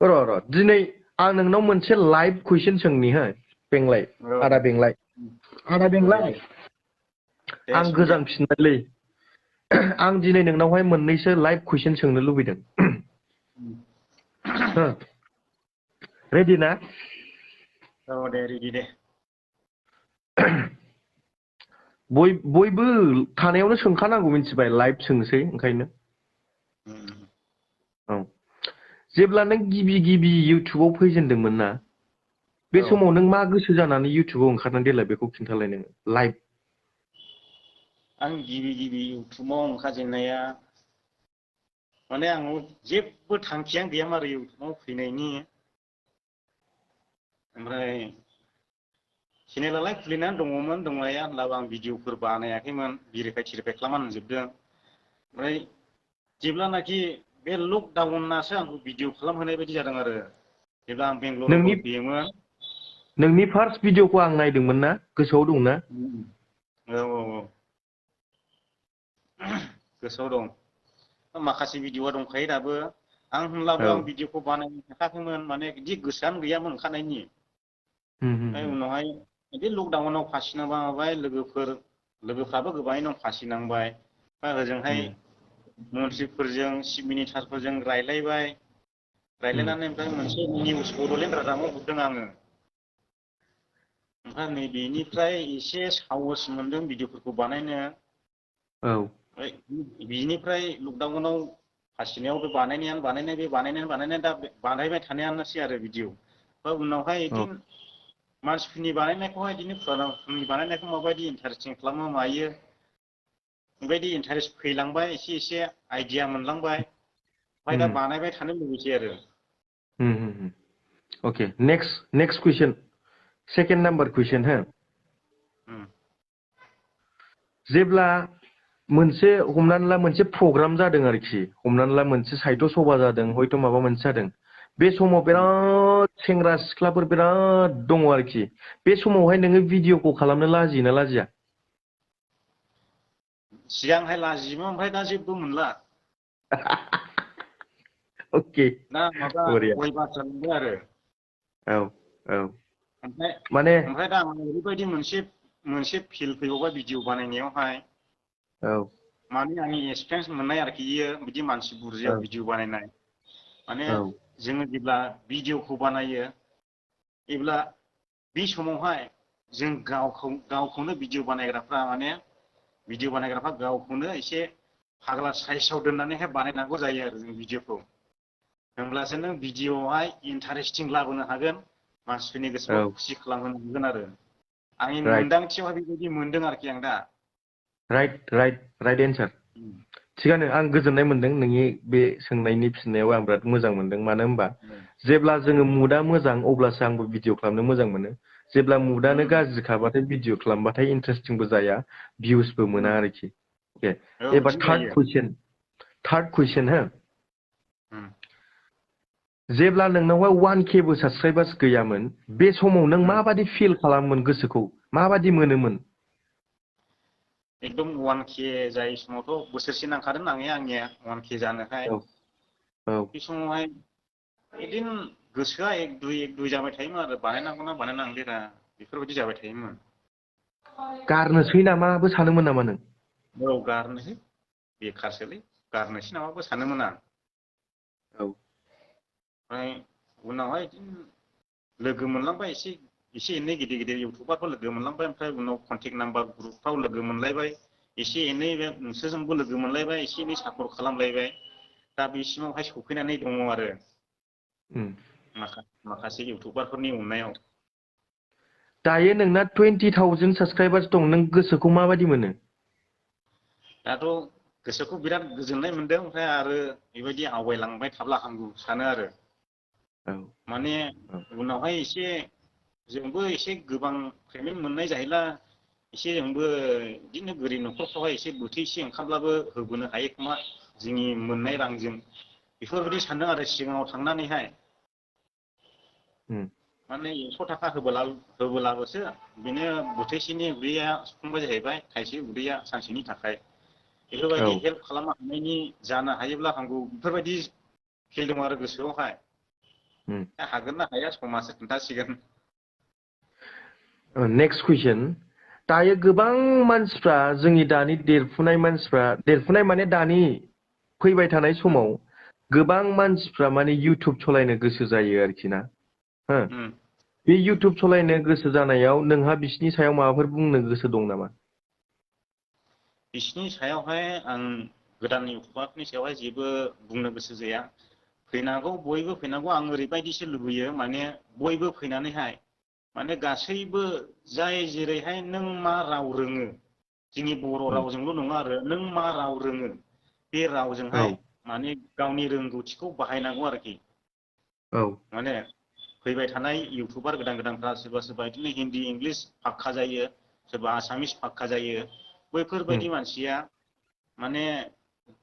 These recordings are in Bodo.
र' दिनै आं नोंनाव मोनसे लाइभ कुइसन सोंनि हो बेंलाय आदा बेंलाय दे आं सोंदो गोजांफिनबायलै आं दिनै नोंनावहाय मोननैसो लाइभ कुइसन सोंनो लुबैदों हो रेडि ना औ दे रेडि दे बयबो थानायावनो सोंखानांगौ मिथिबाय लाइभ सोंसै ओंखायनो औ जेब्ला नों गिबि इउटुबाव फैजेनदोंमोन ना बे औ समाव नों मा गोसो जानानै इउटुबाव ओंखारनानै देलाय बेखौ खिन्थालाय नोङो लाइभ आं गिबि इउटुबाव ओंखारजेननाया माने आं जेबो थांखियानो गैयामोन आरो इउटुबाव फैनायनि ओमफ्राय चेनेलालाय खुलिनानै दङमोन दंनाया होनब्लाबो आं भिडिअफोर बानायाखैमोन भेरिफाइ थिरिफाइ खालामनानै होजोबदों ओमफ्राय जेब्लानाखि बे लकडाउनासो आंखौ भिडिअ खालामहोनाय बायदि जादों आरो जेब्ला आं बेंगलराव दंफैयोमोन नोंनि फार्स्ट भिडिअखौ आं नायदोंमोन ना गोसोआव दंना औ गोसोआव दं माखासे भिडिअआ दंखायो दाबो आं होनब्लाबो औ आं भिडिअखौ बानायनो हायाखैमोन माने बिदि गोसोआनो गैयामोन ओंखारनायनि ओमफ्राय उनावहाय बिदि लकडाउनाव फासि नांबाय लोगोफ्राबो गोबाङैनो फासि नांबाय ओजोंहाय मन्थ्रिफोरजों चिफ मिनिस्टारफोरजों रायलायनानै ओमफ्राय मोनसे निउस बड'लेण्ड रादाबाव हरदों आङो ओमफ्राय नैबेनिफ्राय एसे साहस मोनदों भिडिअफोरखौ बानायनो औ बिनिफ्राय लकडाउनाव फासिनायाव बानायनाय दा बानायबाय थानायानोसै आरो भिडिअ उनावहाय औ बिदिनो मानसिफोरनि बानायनायखौहाय बिदिनो फुरानाफोरनि बानायनायखौ माबायदि इन्टारेस्टिं खालामो मायो बेबायदि इन्टारेस्ट फैलांबाय एसे आइडिया मोनलांबाय ओमफ्राय दा बानायबाय थानो लुबैसै आरो अके नेक्स्ट कुइसन सेकेन्ड नाम्बार कुइसन हो जेब्ला मोनसे हमनानै ला मोनसे प्रग्राम जादों आरोखि हमनानै ला मोनसे साहित्य सभा जादों हयथ' माबा मोनसे जादों बे समाव बिराद सेंग्रा सिख्लाफोर बिराद दङ आरोखि बे समावहाय नोङो भिडिअखौ खालामनो लाजियोना लाजिया सिगांहाय लाजियोमोन ओमफ्राय दा जेबो मोनला अके दा माबा बरिया गय बाथ्रा मोनबाय आरो औ औ माने ओमफ्राय दा ओरैबायदि मोनसे फिल फैबावबाय भिडिअ बानायनायावहाय औ माने आंनि एक्सपिरियेन्स मोननाय आरोखि इयो बिदि मानसि बुरजायाव औ भिडिअ बानायनाय माने औ जोङो जेब्ला भिडिअखौ बानायो अब्ला बे समावहाय जों गावखौनो भिडिअ बानायग्राफ्रा गावखौनो एसे फाग्ला साइसाव दोननानैहाय बानायनांगौ जायो आरो जों भिडिअखौ होमब्लासो नों भिडिअआवहाय इन्टारेस्टिं लाबोनो हागोन मानसिफोरनि गोसोखौ औ खुसि खालामहोनो हागोन आरो आंनि राइट मोनदांथियावहाय बेबायदि मोनदों आरोखि आं दा राइट एन्सार थिगानो आं गोजोननाय मोनदों नोंनि बे सोंनायनि फिननायाव आं बिराद मोजां मोनदों मानो होनबा जेब्ला जोङो मुडा मोजां अब्लासो आंबो भिडिअ खालामनो मोजां मोनो जेब्ला मुडानो गाज्रिखाबाथाय भिडिअ खालामबाथाय इन्टारेस्टिंबो जाया भिउसबो मोना आरोखि औ एबार बिदिनो थार्ड जायो कुइसन हो जेब्ला नोंनावहाय 1K बो साबसक्राइबार्स गैयामोन बे समाव नों माबादि फिल खालामोमोन गोसोखौ माबादि मोनोमोन एकदम 1K जाय समावथ' बोसोरसे नांखादों आंनिया 1K जानोहाय औ औ बे समावहाय बिदिनो गोसोआ एक दुइ जाबाय थायोमोन आरो बानायनांगौना बानायनांलिरा बेफोरबायदि जाबाय थायोमोन गारनोसै नामाबो सानोमोन नामा नों औ गारनोसै बेखारसोलै गारनोसै नामाबो सानोमोन आं औ ओमफ्राय उनावहाय बिदिनो लोगो मोनलांबाय एसे एनै गिदिर इउटुबारफोर लोगो मोनलांबाय ओमफ्राय उनाव कन्टेक्ट नाम्बार ग्रुपफ्राव लोगो मोनलायबाय एसे एनै बे नोंसोरजोंबो लोगो मोनलायबाय एसे एनै सापर्ट खालामलायबाय दा बेसिमावहाय सफैनानै दङ आरो माखासे इउटुबारफोरनि अननायाव दायो नोंना 20,000 साबसक्राइबार्स दं नों गोसोखौ माबादि मोनो दाथ' गोसोखौ बिराद गोजोननाय मोनदों ओमफ्राय आरो बेबायदि आवगायलांबाय थाब्ला हामगौ सानो आरो औ माने औ उनावहाय जोंबो एसे गोबां पेमेन्ट मोननाय जाहैला एसे जोंबो बिदिनो गोरिब न'खरफ्रावहाय एसे बोथिसे ओंखामब्लाबो होबोनो हायो खोमा जोंनि मोननाय रांजों बेफोरबायदि सानदों आरो सिगाङाव थांनानैहाय माने 100 थाखा होबोलाबोसो बेनो बोथिसेनि उदैया सुफुंबाय जाहैबाय थाइसे उदैया सानसेनि थाखाय औ बेफोरबायदि हेल्प खालामनो हानायनि जानो हायोब्ला हामगौ बेफोरबायदि फिल दं आरो गोसोआवहाय हागोन ना हाया समासो खोन्थासिगोन। नेक्स्ट कुइसन दायो गोबां मानसिफ्रा जोंनि दानि देरफुनाय मानसिफ्रा देरफुनाय माने दानि फैबाय थानाय समाव गोबां मानसिफ्रा माने इउटुब सलायनो गोसो जायो आरोखि ना हो बे इउटुब सलायनो गोसो जानायाव नोंहा बिसिनि सायाव माबाफोर बुंनो गोसो दं नामा? बिसिनि सायावहाय आं गोदान इउटुबारफोरनि सायावहाय जेबो बुंनो गोसो जाया। फैनांगौ बयबो फैनांगौ आं ओरैबायदिसो लुबैयो माने बयबो फैनानैहाय माने गासैबो जाय जेरैहाय नों मा राव रोङो जोंनि बर' रावजोंल' नङा आरो नों मा राव रोङो बे औ रावजोंहाय माने गावनि रोंगौथिखौ बाहायनांगौ आरोखि औ माने फैबाय थानाय इउटुबार गोदान गोदानफ्रा सोरबा सोरबा बिदिनो हिन्दी इंलिस फाक्का जायो सोरबा आसामिस फाक्का जायो बैफोरबायदि मानसिया माने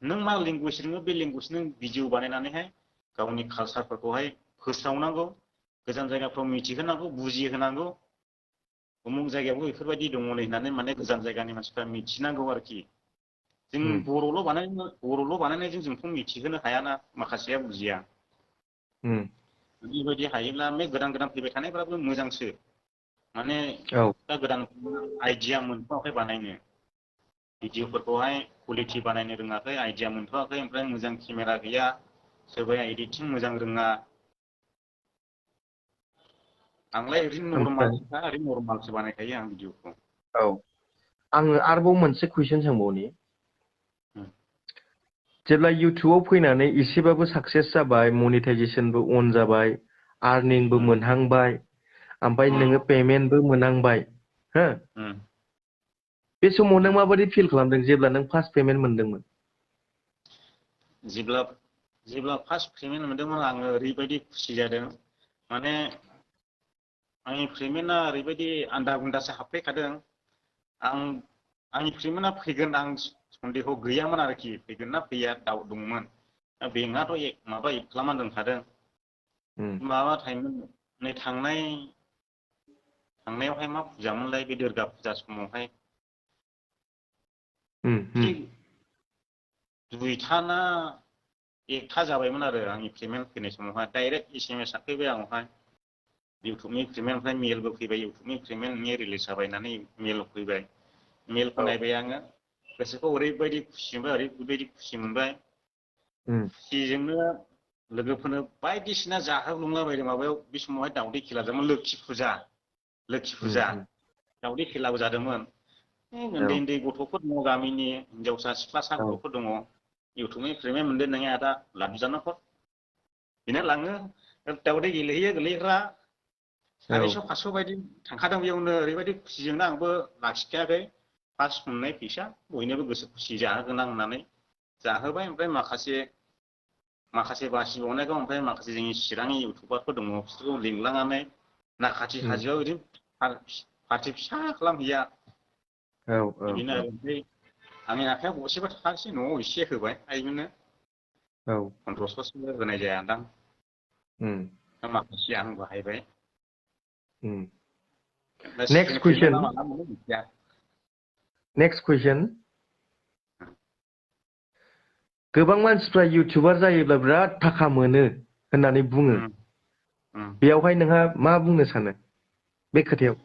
नों मा लेंगुवेज रोङो बे लेंगुवेज नों भिडिअ बानायनानैहाय गावनि कालसारफोरखौहाय फोस्रावनांगौ गोजान जायगाफ्राव मिथिहोनांगौ बुजिहोनांगौ उमुक जायगायावबो बेफोरबायदि दङ नै होननानै माने गोजान जायगानि मानसिफ्रा मिथिनांगौ आरोखि जों बर'ल' बानायनायजों जोंथ' मिथिहोनो हायाना माखासेया बुजिया बेबायदि हायोब्ला बे गोदान गोदान फैबाय थानायफ्राबो मोजांसो माने दा गोदान आइडिया मोनथ'वाखै बानायनो भिडिअफोरखौहाय कुवालिटि बानायनो रोङाखै आइडिया मोनथ'वाखै ओमफ्राय मोजां केमेरा गैया सोरबाया एडिटिं मोजां रोङा आंलाय ओरैनो ओमफ्राय नरमालसो बानायखायो आं भिडिअखौ औ आङो आरोबाव मोनसे कुइसन सोंबावनि जेब्ला इउटुबाव फैनानै एसेबाबो साक्सेस जाबाय मनिटाइजेसनबो अन जाबाय आर्निंबो मोनहांबाय ओमफ्राय नोङो पेमेन्टबो मोनहांबाय हो बे समाव नों माबायदि फिल खालामदों जेब्ला नों फार्स्ट पेमेन्ट मोनदोंमोन? जेब्ला फार्स्ट पेमेन्ट मोनदोंमोन आङो ओरैबायदि खुसि जादों माने आंनि पेमेन्टआ ओरैबायदि आन्दा गुन्दासो हाबफैखादों आंनि पेमेन्टआ फैगोन आं सन्देह गैयामोन आरोखि फैगोन ना फैया दाउट दंमोन बेंकआथ' माबा एद खालामना दोनखादों माबा टाइममोन नै थांनायावहाय मा फुजामोनलाय बे दुर्गा फुजा समावहाय थिग दुइथा ना एकथा जाबायमोन आरो आंनि पेमेन्ट फैनाय समावहाय डाइरेक्ट SMS फैबाय आंनावहाय इउटुबनि पेमेन्टनिफ्राय मेलबो फैबाय इउटुबनि पेमेन्ट नोंनि रिलिज जाबाय होननानै मेल फैबाय मेलखौ नायबाय आङो गोसोखौ ओरैबायदि खुसि मोनबाय ओरैबायदि खुसि मोनबाय खुसिजोंनो लोगोफोरनो बायदिसिना जाहोग्लुंलाबायदों माबायाव बे समावहाय दावदै खेला जादोंमोन लोखि फुजा दावदै खेलाबो जादोंमोन उन्दै उन्दै गथ'फोर दङ गामिनि हिनजावसा सिख्लासा गथ'फोर दङ इउटुबनि पेमेन्ट मोनदों नोंनि आदा लाबजानो हर बेनो लाङो दावदै गेलेहैयो गोलैग्रा 400 500 बायदि थांखादों बेयावनो ओरैबायदि खुसिजोंनो आंबो लाखिखायाखै फार्स्ट मोननाय फैसा बयनोबो गोसो खुसि जाहोगोन आं होननानै जाहोबाय ओमफ्राय माखासे बासिबावनायखौ ओमफ्राय माखासे जोंनि चिरांनि इउटुबारफोर दङ बिसोरखौ लिंलांनानै नाखाथि हाजोआव ओरैनो पार्टि फिसा खालामहैया बिदिनो आरो ओमफ्राय आंनि आखाइयाव गरसेबो थाखासै न'आव एसे होबाय आइमोननो 1500सो होनाय जायादां माखासे आं बाहायबाय नेक्स्ट सेकेन्ड कुइसन पेमेन्टआ माला मोनो मिथिया गोबां मानसिफ्रा इउटुबार जायोब्ला बिराद थाखा मोनो होननानै बुङो बेयावहाय नोंहा मा बुंनो सानो बे खोथायाव?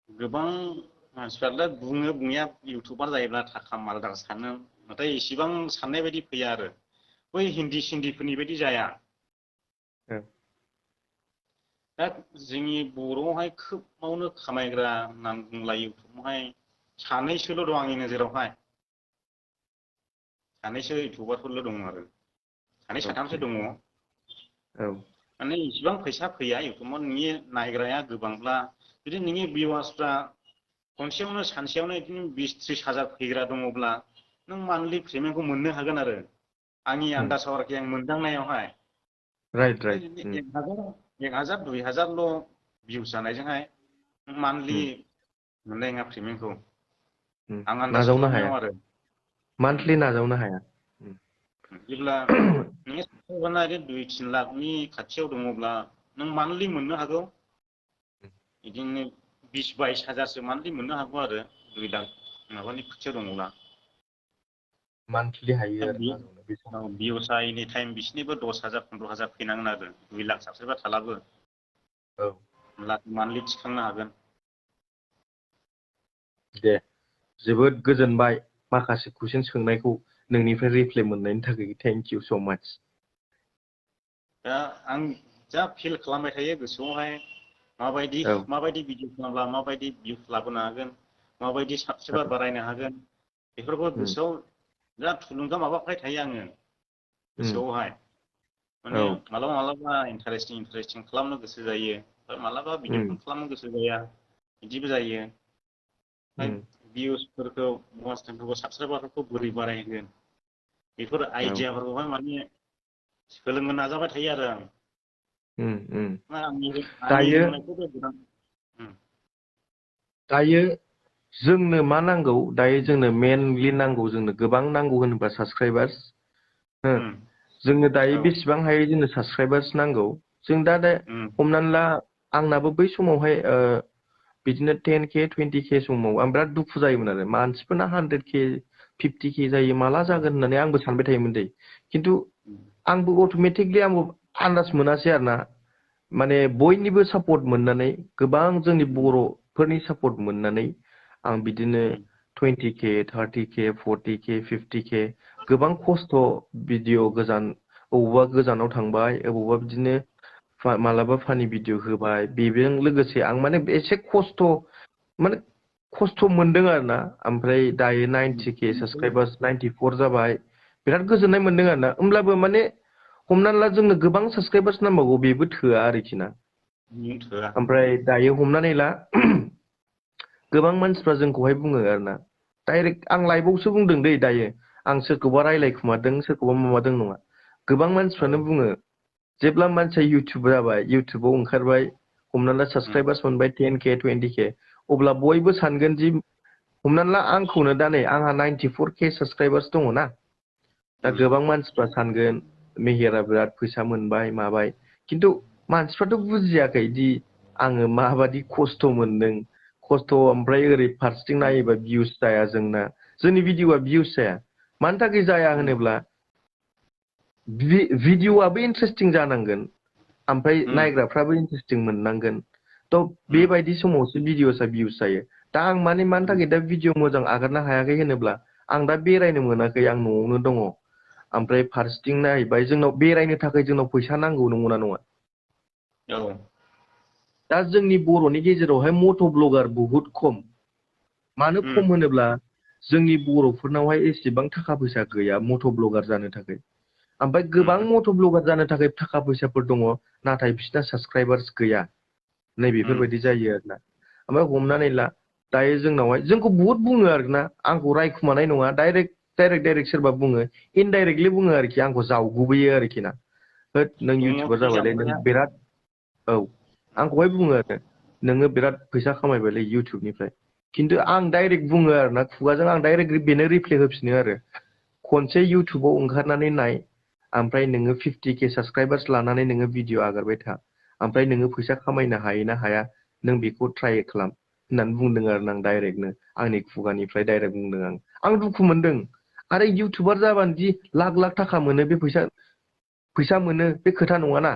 गोबां मानसिफ्रालाय बुङो बुंनाया इउटुबार जायोब्ला थाखा मालदार सानो नाथाय इसेबां साननाय बायदि फैया आरो बै हिन्दी सिन्दिफोरनि बायदि जाया दा जोंनि बर'आवहाय खोबावनो खामायग्रा होननानै बुंला इउटुबावहाय सानैसोल' दं आंनि नोजोरावहाय सानैसो इउटुबारफोरल' दङ आरो सानै साथामसो दङ माने इसिबां फैसा फैया इउटुबाव नोंनि नायग्राया गोबांब्ला जुदि नोंनि भिउवार्सफ्रा खनसेयावनो सानसेयावनो बिदिनो 20-30 हाजार फैग्रा दङब्ला नों मान्थलि पेमेन्टखौ मोननो हागोन आरो आंनि आन्दासाव आरोखि आं मोनदांनायावहाय राइट 1000 2000ल' भिउस जानायजोंहाय मान्थलि मोननाय नङा पेमेन्टखौ आं आन्दास नाजावनो हाया खालामनायाव आरो मान्थलि नाजावनो हाया जेब्ला नोङो 2-3 लाखनि खाथियाव दङब्ला नों मान्थलि मोननो हागौ बिदिनो 20-22 हाजारसो मान्थलि मोननो हागौ आरो 2 लाख माबानि खाथियाव दङब्ला मान्थलि हायो आरो नाजावनो भिउसा एनि टाइम बिसिनिबो 10,000 15,000 फैनांगोन आरो 2 लाख साबस्क्राइबार थालाबो मान्थलि थिखांनो हागोन। दे जोबोद गोजोनबाय माखासे कुइसन सोंनायखौ नोंनिफ्राय रिप्लाइ मोननायनि थाखाय थेंक इउ स' माच। दा आं जा फिल खालामबाय थायो गोसोआवहाय माबायदि भिडिअ खालामब्ला माबायदि भिउस लाबोनो हागोन, माबायदि साबस्क्राइबार बारायनो हागोन, बेफोरखौ गोसोआव बिराद थुलुंगा माबाखाय थायो आङो गोसोआवहाय। माने मालाबा इन्टारेस्टिं खालामनो गोसो जायो, मालाबा भिडिअखौनो खालामनो गोसो जाया, बिदिबो जायो। भिउसफोरखौ साबस्क्राइबारफोरखौ बोरै बारायहोगोन बेफोर आइडियाफोरखौहाय माने सोलोंनो नाजाबाय थायो आरो आं। आंनि दायो रोंनायखौ दायो जोंनो मा नांगौ, दायो जोंनो मेनलि नांगौ, जोंनो गोबां नांगौ होनोबा साबस्क्राइबार्स। जोंनो दायो बेसेबां हायो जोंनो साबस्क्राइबार्स नांगौ। जों दा हमनानै ला आंनाबो बै समावहाय बिदिनो 10K 20K समाव आं बिराद दुखु जायोमोन आरो मानसिफोरना 100K 50K जायो माला जागोन होननानै आंबो सानबाय थायोमोन दै। खिन्थु आंबो अट'मेटिकलि आंबो आन्दाज मोनासै आरो ना, माने बयनिबो सापर्ट मोननानै गोबां जोंनि बर'फोरनि सापर्ट मोननानै आं बिदिनो 20K 30K 40K 50K गोबां खस्थ' भिडिअ अबावबा गोजानाव थांबाय, अबावबा बिदिनो मालाबा फानि भिडिअ होबाय, बेजों लोगोसे आं माने एसे खस्थ' मोनदों आरो ना। ओमफ्राय दायो 90K साबस्क्राइबार्स 94 जाबाय, बिराद गोजोननाय मोनदों आरो ना। होमब्लाबो माने हमनानै ला जोंनो गोबां साबस्क्राइबार्स नांबावगौ, बेबो थोआ आरोखि ना। ओमफ्राय दायो हमनानै ला गोबां मानसिफ्रा जोंखौहाय बुङो आरो ना, डाइरेक्ट आं लाइभआवसो बुंदों दै दायो, आं सोरखौबा रायलायखुमादों सोरखौबा माबादों नङा। गोबां मानसिफ्रानो बुङो जेब्ला मानसिया इउटुब जाबाय, इउटुबाव ओंखारबाय, हमनानै ला साबस्क्राइबार्स मोनबाय 10K 20K, अब्ला बयबो सानगोन जि हमनानै ला आंखौनो दा नै आंहा 94K साबस्क्राइबार्स दङ ना, दा गोबां मानसिफ्रा सानगोन मेहेरा बिराद फैसा मोनबाय माबाय, खिन्थु मानसिफ्राथ' बुजियाखै दि आङो माबादि खस्थ' मोनदों। ओमफ्राय ओरै फारसेथिं नायोबा भिउस जाया जोंना, जोंनि भिडिअआ भिउस जाया। मानि थाखाय जाया होनोब्ला भिडिअआबो इन्टारेस्टिं जानांगोन, ओमफ्राय नायग्राफ्राबो इन्टारेस्टिं मोननांगोन। थ' बेबायदि समावसो भिडिअसआ भिउस जायो। दा आं मानि थाखाय दा भिडिअ मोजां आगारनो हायाखै होनोब्ला आं दा बेरायनो मोनाखै, आं न'आवनो दङ। ओमफ्राय फारसेथिं नायबाय जोंनाव बेरायनो थाखाय जोंनाव फैसा नांगौ, नंगौना नङा? दा जोंनि बर'नि गेजेरावहाय मट' ब्लगार बुहुद खम। मानो खम होनोब्ला जोंनि बर'फोरनावहाय एसेबां थाखा फैसा गैया मट' ब्लगार जानो थाखाय। ओमफ्राय गोबां मट' ब्लगार जानो थाखाय थाखा फैसाफोर दङ, नाथाय बिसिना साबस्क्राइबार्स गैया। नै बेफोरबायदि जायो आरोना। ओमफ्राय हमनानै ला दायो जोंनावहाय जोंखौ बुहुत बुङो आरोना, आंखौ रायखुमानाय नङा, डाइरेक्ट सोरबा बुङो, इनडाइरेक्टलि बुङो आरोखि, आंखौ जावगुबैयो आरोखि ना। होद नों इउटुबार जाबायलै, नों बिराद आंखौहाय बुङो आरो नोङो बिराद फैसा खामायबायलै इउटुबनिफ्राय। खिन्थु आं डाइरेक्ट बुङो आरो ना, खुगाजों आं डाइरेक्ट बेनो रिप्लाय होफिनो आरो, खनसे इउटुबाव ओंखारनानै नाय, ओमफ्राय नोङो 50K साबस्क्राइबार्स लानानै नोङो भिडिअ आगारबाय था, ओमफ्राय नोङो फैसा खामायनो हायो ना हाया नों बेखौ ट्राइ खालाम होननानै बुंदों आरो आं डाइरेक्टनो, आंनि खुगानिफ्राय डाइरेक्ट बुंदों आं दुखु मोनदों। आरो इउटुबार जाबानोदि लाख लाख थाखा मोनो, बे फैसा मोनो बे खोथा नङाना।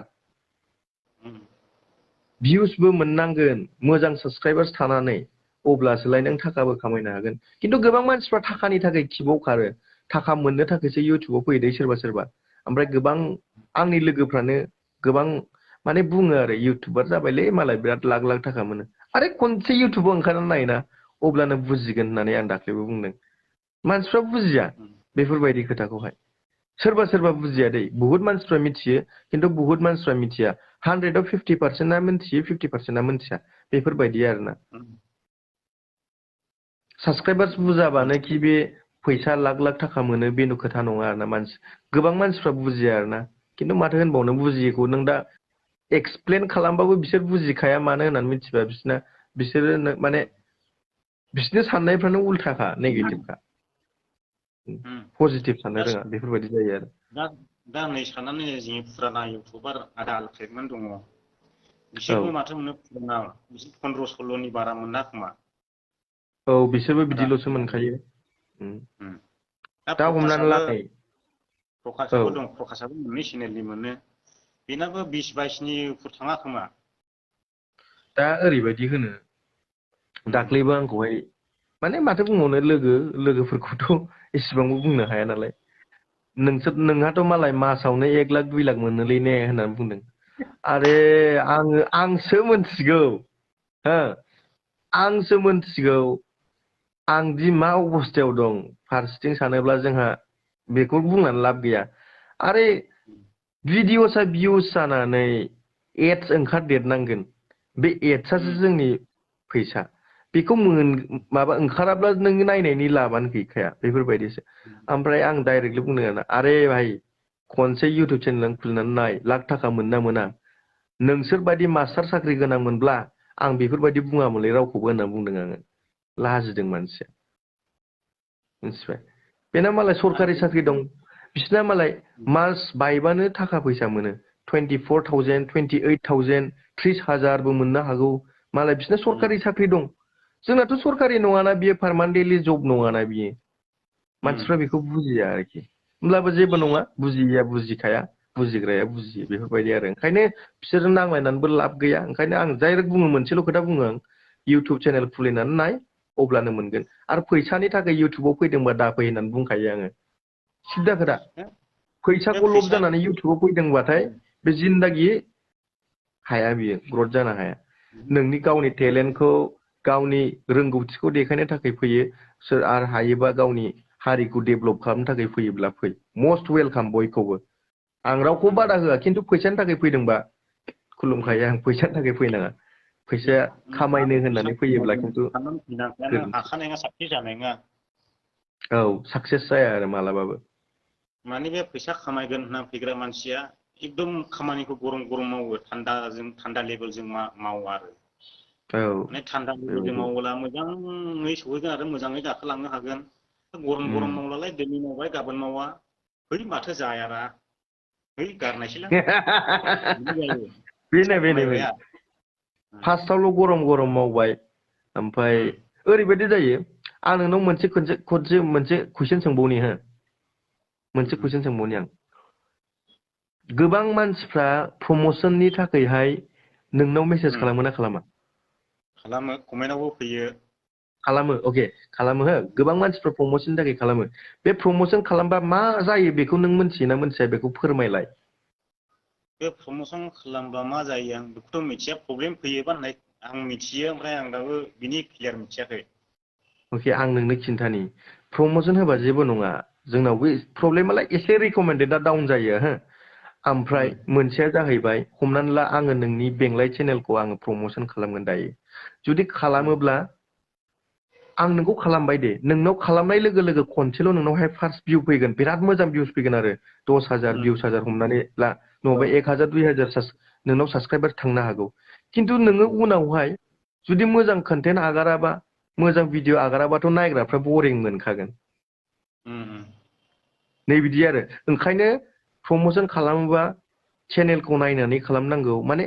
भिउसबो मोननांगोन मोजां साबस्क्राइबार्स थानानै, अब्लासोलाय नों थाखाबो खामायनो हागोन। खिन्थु गोबां मानसिफ्रा थाखानि थाखाय खिबाव खारो, थाखा मोननो थाखायसो इउटुबाव फैयो दै सोरबा। ओमफ्राय गोबां आंनि लोगोफ्रानो गोबां माने बुङो आरो इउटुबार जाबायलै मालाय बिराद लाख लाख थाखा मोनो। आरे खनसे इउटुबाव ओंखारनानै नायना अब्लानो बुजिगोन होननानै आं दाख्लैबो बुंदों। मानसिफ्रा बुजिया बेफोरबायदि खोथाखौहाय। सोरबा बुजिया दै, बुहुत मानसिफ्रा मिथियो, खिन्थु बुहुत मानसिफ्रा मिथिया। 100आव 50%आ मिथियो, 50%आ मिथिया, बेफोरबायदि आरोना। साबस्क्राइबार्स बुरजाबानो कि बे फैसा लाख लाख थाखा मोनो बे खोथा नङा आरोना। गोबां मानसिफ्रा बुजिया आरोना, खिन्थु माथो होनबावनो, बुजियैखौ नों दा एक्सप्लेन खालामबाबो बिसोर बुजिखाया। मानो होननानै मिथिबा बिसोरो माने बिसोरनि साननायफ्रानो उल्थाखा, नेगेटिभखा, पजिटिभ साननो रोङा, बेफोरबायदि जायो आरो। दा नै साननानै जोंनि फुराना इउटुबार आदा आलफ्रेदमोन दङ, औ बिसोरबो माथो मोनो फुराना 15-16नि बारा मोना खोमा। बिसोरबो बिदिल'सो मोनखायो। दा हमनानै ला नै प्रकाशाबो दं प्रकाशाबो मोननै चेनेलनि मोनो बेनाबो 20-22नि थाङा खोमा दा ओरैबायदि होनो दाख्लैबो आंखौहाय माने माथो बुंबावनो लोगोफोरखौथ' एसेबांबो बुंनो हाया नालाय नोंहाथ' मालाय मासावनो 1 लाख 2 लाख मोनोलै ने होननानै बुंदों आरे आंसो मोनथिगौ हो आंसो मोनथिगौ आं दि मा अबस्थायाव दं फारसेथिं सानोब्ला जोंहा बेखौ बुंनानै लाब गैया आरे भिडिअ'सा भिउस जानानै एड्स ओंखारदेरनांगोन बे एड्सआसो जोंनि फैसा बेखौ माबा ओंखाराब्ला नों नायनायनि लाबानो गैखाया बेफोरबायदिसो ओमफ्राय आं डाइरेक्टलि बुंनो आरोना आरे भाई खनसे इउटुब चेनेल खुलिनानै नाय लाख थाखा मोनना मोना नोंसोर बायदि मास्टार साख्रि गोनां मोनब्ला आं बेफोरबायदि बुङामोनलै रावखौबो होनना बुंदों आङो लाजिदों मानसिया मिथिबाय बेना मालाय सरकारि साख्रि दं बिसिना मालाय मास बायबानो थाखा फैसा मोनो 24,000 28,000 30,000बो मोननो हागौ मालाय बिसिना सरकारि साख्रि दं जोंनाथ' सरकारि नङाना बियो पारमानेन्टलि जब नङाना बियो मानसिफ्रा बेखौ बुजिया आरोखि होमब्लाबो जेबो नङा बुजियैया बुजिखाया बुजिग्राया बुजियो बेफोरबायदि आरो ओंखायनो बिसोरजों नांलायनानैबो लाब गैया ओंखायनो आं डाइरेक्ट बुङो मोनसेल' खोथा बुङो आं इउटुब चेनेल खुलिनानै नाय अब्लानो मोनगोन आरो फैसानि थाखाय इउटुबाव फैदोंबा दाफै होननानै बुंखायो आङो सिद्दा खोथा फैसाखौ लब जानानै इउटुबाव फैदोंबाथाय बे जिन्दागि हाया बियो ग्रथ जानो हाया नोंनि गावनि टेलेन्टखौ गावनि रोंगौथिखौ देखायनो थाखाय फैयो सोर आरो हायोबा गावनि हारिखौ डेभेलप खालामनो थाखाय फैयोब्ला फै मस्ट वेलकाम बयखौबो आं रावखौ बादा होआ खिन्थु फैसानि थाखाय फैदोंबा खुलुमखायो आं फैसानि थाखाय फैनाङा फैसाया खामायनो होननानै फैयोब्ला खिन्थु हाखानाय साक्सेस जानाय नङा औ साक्सेस जाया आरो मालाबाबो माने बे फैसा खामायगोन होनना फैग्रा मानसिया एकदम खामानिखौ गरम गरम मावो थान्दा लेभेलजों मावो आरो औ माने थान्दा लेभेलजों बेबायदि मावोब्ला मोजाङै सहैगोन आरो मोजाङै गाखोलांनो हागोन गरम गरम मावलालाय दिनै मावबाय गाबोन मावा है माथो जायारा है गारनायसैलां फैसा बेनो खामायबाय फार्स्टआवल' गरम गरम मावबाय ओमफ्राय ओरैबायदि जायो आं नोंनाव मोनसे कुइसन सोंबावनि हो मोनसे कुइसन सोंबावनि आं गोबां मानसिफ्रा प्रमसननि थाखायहाय नोंनाव मेसेज खालामो ना खालामा खालामो कमेन्टआवबो फैयो खालामो अके खालामो हो गोबां मानसिफ्रा प्रमसननि थाखाय खालामो बे प्रमसन खालामबा मा जायो बेखौ नों मिथियोना मिथिया बेखौ फोरमायलाय बे प्रमसन खालामबा मा जायो आं बेखौथ' मिथिया प्रब्लेम फैयोबा होननाय आं मिथियो ओमफ्राय आं दाबो बिनि क्लियार मिथियाखै अके आं नोंनो खिन्थानि प्रमसन होबा जेबो नङा जोंनावबो प्रब्लेमालाय एसे रिकमेन्डेडआ डाउन जायो हो ओमफ्राय मोनसेया जाहैबाय हमनानै ला आङो नोंनि बेंलाय चेनेलखौ आङो प्रमसन खालामगोन दायो जुदि खालामोब्ला आं नोंखौ खालामबाय दे नोंनाव खालामनाय लोगो लोगो खनसेल' नोंनावहाय फार्स्ट भिउ फैगोन बिराद मोजां भिउस फैगोन आरो 10,000 20,000 हमनानै ला नङाबा 1,000 2,000 नोंनाव साबसक्राइबार थांनो हागौ खिन्थु नोङो उनावहाय जुदि मोजां कन्टेन्ट आगाराबा मोजां भिडिअ आगाराबाथ' नायग्राफ्रा बरिं मोनखागोन नै बिदि आरो ओंखायनो प्रमसन खालामोबा चेनेलखौ नायनानै खालामनांगौ माने